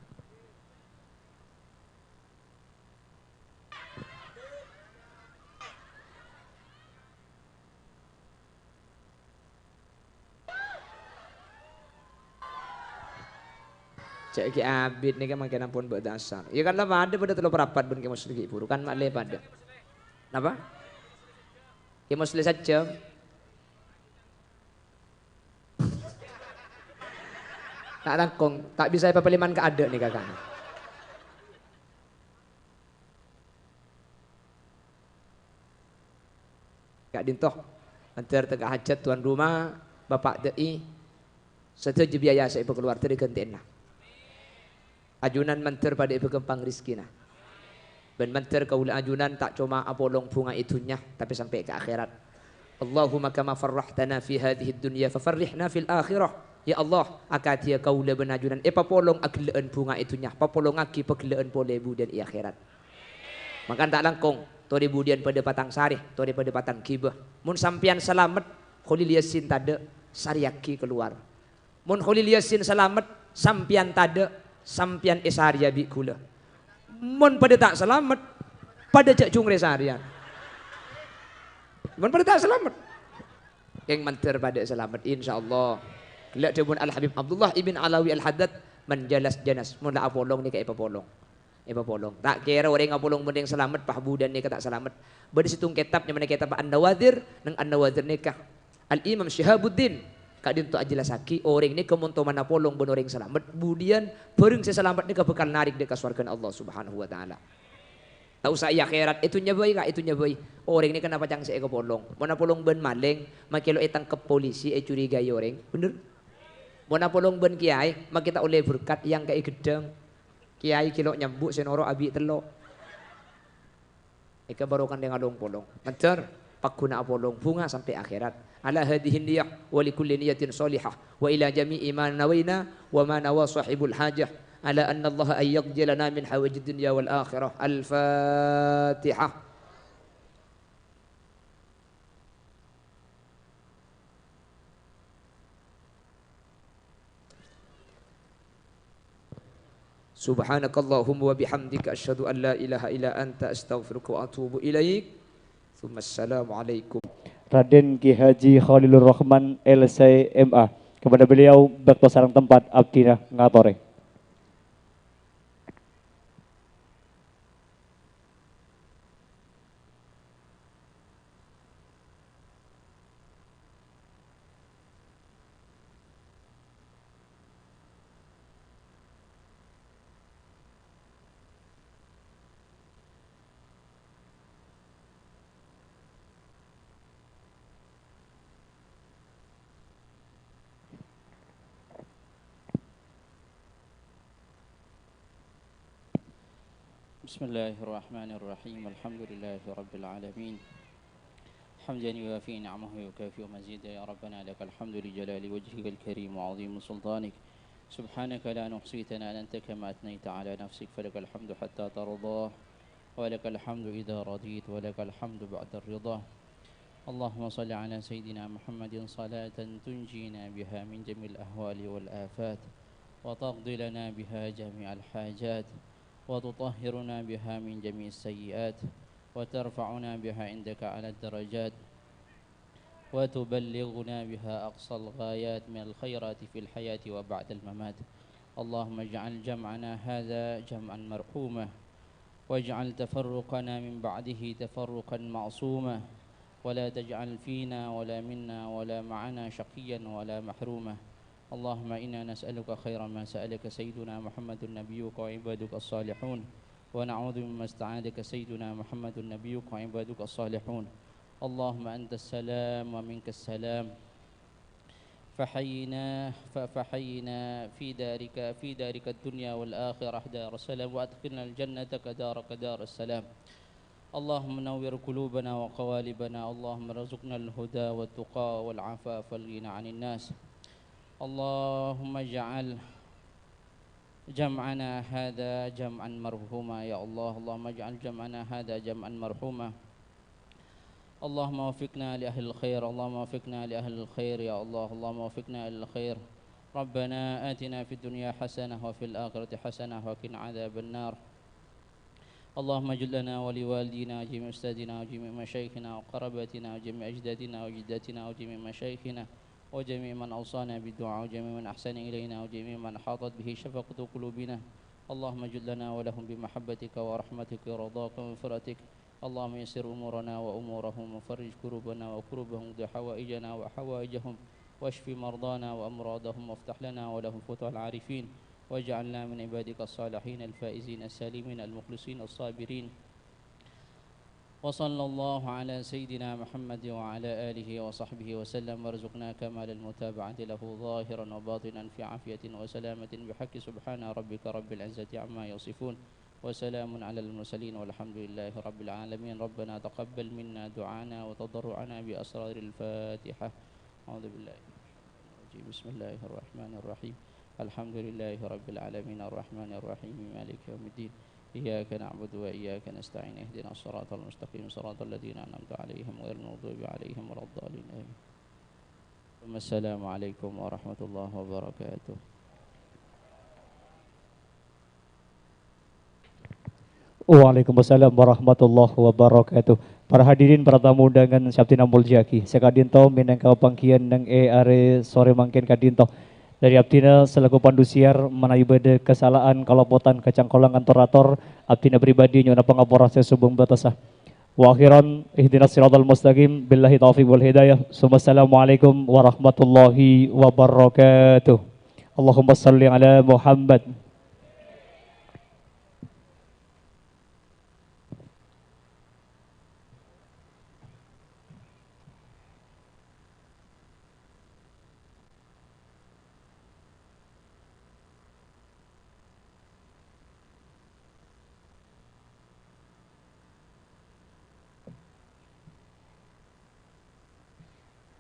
Cè' ghi' abit nèka mangkèn ampon bâdâ asar. Iyâ kan la padâ, padâ tello parapat bân Kè Muslim ghi' buru kan ma'lè padâ. Napa? Kè Muslim sajjhâm. Ta' langkong, ta' bisa èpapalèman ka adâ' nèka kan. Ka'dinto, mandhâr tekka hajhât tuan rumah, Bapak D I, sadhâjâ biaya sè èpakalowar dhâri ghântèyanna. Ajunan mandhâr padâ èpaghâmpang rejhekkèna. Bân mandhâr kaulâ ajunan ta' coma apolong bhunga è dhunnya, tapè sampè' ka akhèrat. Allahumma kama farrahtana fi hadhihid dunya fafarrihna fil akhirah. Ya Allah, akadhiyâ kaulâ bân ajunan èpapolong aghellâ'ân bhunga è dhunnya, papolongaghi paghellâ'ân polè budiyân è akhèrat. Mangkana ta' langkong, torè budiyân padâ patang sarè, torè padâ patang ghibâ. Mon sampèyan salamet, Kholil Yasin tadâ', sarèyaghi kalowar. Mon Kholil Yasin salamet, sampèyan tadâ', sampèyan èsarèya bi' ghulâ. Mon padâ ta' salamet, padâ jhâ' jhungrè sarèyan. Mon padâ ta' salamet. Kèng mandhâr padâ salamet, insyaallah. Ghellâ' dhâbuna Al-Habib Abdullah ibn Alawi Al-Haddad, "Man jalas janas." Mon la apolong nèka èpapolong. Èpapolong. Ta' kèra orèng apolong bân orèng salamet, pas budiyân nèka ta' salamet. Bâdâ sèttong kètab nyamana kètab An-Nawadhir, neng An-Nawadhir nèka Al-Imam Syihabuddin ka'dinto ajhellassaghi, orèng nèka mon tomana polong bân orèng salamet, budiyân bhâreng sè salamet nèka bhâkal narèk dâ' ka sowarghâna Allah Subhanahu wa Ta'ala. Ta' osa è akhèrat, è dhunnya bhâi, Ka', è dhunnya bhâi. Orèng nèka napa ca'na sè èkapolong? Mon apolong bân malèng, makè lo' ètangkep polisi, ècurigai orèng. Bhender? Mon apolong bân kèyaè, makè ta' ollè berkat, èangka'è ghedhâng. Kèyaè ghi' lo' nyambu' sè noro' abi' tello'. Èkabârokana ngalong-polong. Ngèjhâr, pagghun apolong, bhunga sampè' akhèrat. Ala hadhihi niyah, wa li kulli niyatin shalihah. Wa ila jami'i ma nawaina, wa ma nawa shahibul hajah. Ala anna Allaha an yaqdiya lana min hawaijid dunya wal akhirah. Al-Fatihah. Subhanakallahumma wa bihamdika, asyhadu an la ilaha illa anta, astaghfiruka wa atubu ilaik. Tsumma assalamualaikum. Raden Ki Haji Khalilur Rahman, L C M A. Kepada beliau, bâkto sareng tempat abdhina ngatorè. بسم الله الرحمن الرحيم. الحمد لله رب العالمين. حمدا يوافي نعمه ويكافئ مزيده. يا ربنا لك الحمد لجلال وجهك الكريم وعظيم سلطانك. سبحانك لا نحصي ثناء أنت كما أثنيت على نفسك، فلك الحمد حتى ترضى، ولك الحمد إذا رضيت، ولك الحمد بعد الرضا. اللهم صل على سيدنا محمد صلاة تنجينا بها من جميع الأهوال والآفات، وتقضي لنا بها جميع الحاجات، وتطهرنا بها من جميع السيئات، وترفعنا بها عندك أعلى الدرجات، وتبلغنا بها أقصى الغايات من الخيرات في الحياة وبعد الممات. اللهم اجعل جمعنا هذا جمعا مرحوما، واجعل تفرقنا من بعده تفرقا معصوما، ولا تجعل فينا ولا منا ولا معنا شقيا ولا محروما. اللهم إنا نسألك خير ما سألك سيدنا محمد نبيك وعبادك الصالحون، ونعوذ مما استعاذك سيدنا محمد نبيك وعبادك الصالحون. اللهم أنت السلام ومنك السلام، فحينا، ف-، فحينا في دارك، في دارك الدنيا والآخرة دار السلام، وأدخلنا الجنة كدارك دار السلام. اللهم نور قلوبنا وقوالبنا، اللهم ارزقنا الهدى والتقى والعفاف والغنى عن الناس. اللهم اجعل جمعنا هذا جمعا مرحوما، يا الله. اللهم اجعل جمعنا هذا جمعا مرحوما. اللهم وفقنا لأهل الخير، اللهم وفقنا لأهل الخير، يا الله. اللهم وفقنا لأهل الخير. ربنا آتنا في الدنيا حسنة وفي الآخرة حسنة وقنا عذاب النار. اللهم اجعل لنا ولوالدينا وجميع أستاذنا وجميع مشايخنا وقراباتنا وجميع أجدادنا وجداتنا وجميع مشايخنا وجميع من أوصانا بالدعاء وجميع من أحسن إلينا وجميع من أحاطت به شفقة قلوبنا. اللهم اجعل لنا ولهم بمحبتك ورحمتك ورضاك ومغفرتك. اللهم يسر أمورنا وأمورهم وفرج كروبنا وكروبهم واقض حوائجنا وحوائجهم واشف مرضانا وأمراضهم وافتح لنا ولهم فتوح العارفين واجعلنا من عبادك الصالحين الفائزين السالمين المخلصين الصابرين. وصلى الله على سيدنا محمد وعلى آله وصحبه وسلم، وارزقنا كمال المتابعة له ظاهرا وباطنا في عافية وسلامة بحق سبحان ربك رب العزة عما يصفون، وسلام على المرسلين والحمد لله رب العالمين. ربنا تقبل منا دعانا وتضرعنا بأسرار الفاتحة. أعوذ بالله من الشيطان الرجيم. بسم الله الرحمن الرحيم. الحمد لله رب العالمين. الرحمن الرحيم. مالك يوم الدين. إياك نعبد وإياك نستعين. اهدنا الصراط المستقيم. صراط الذين أنعمت عليهم غير المغضوب عليهم ولا الضالين. آمين. ثم السلام عليكم ورحمة الله وبركاته. Waalaikumsalam warahmatullahi wabarakatuh. Para hadirin, para tamu undangan sè abdhina molja'aghi, sè ka'dinto mènangka pangghiyân neng è arè sorè mangkèn ka'dinto. Dhâri abdhina selaku pandusiar, manabi bâdâ kasala'an, kalopotan, kacangkolang, kantor-ator, abdhina pribadi nyo'ona pangapora sè sobung bâtessa. Wa akhiran, ihdinas siratal mustaqim, billahi taufiq wal hidayah. Summa assalamualaikum warahmatullahi wabarakatuh. Allahumma shalli ala Muhammad.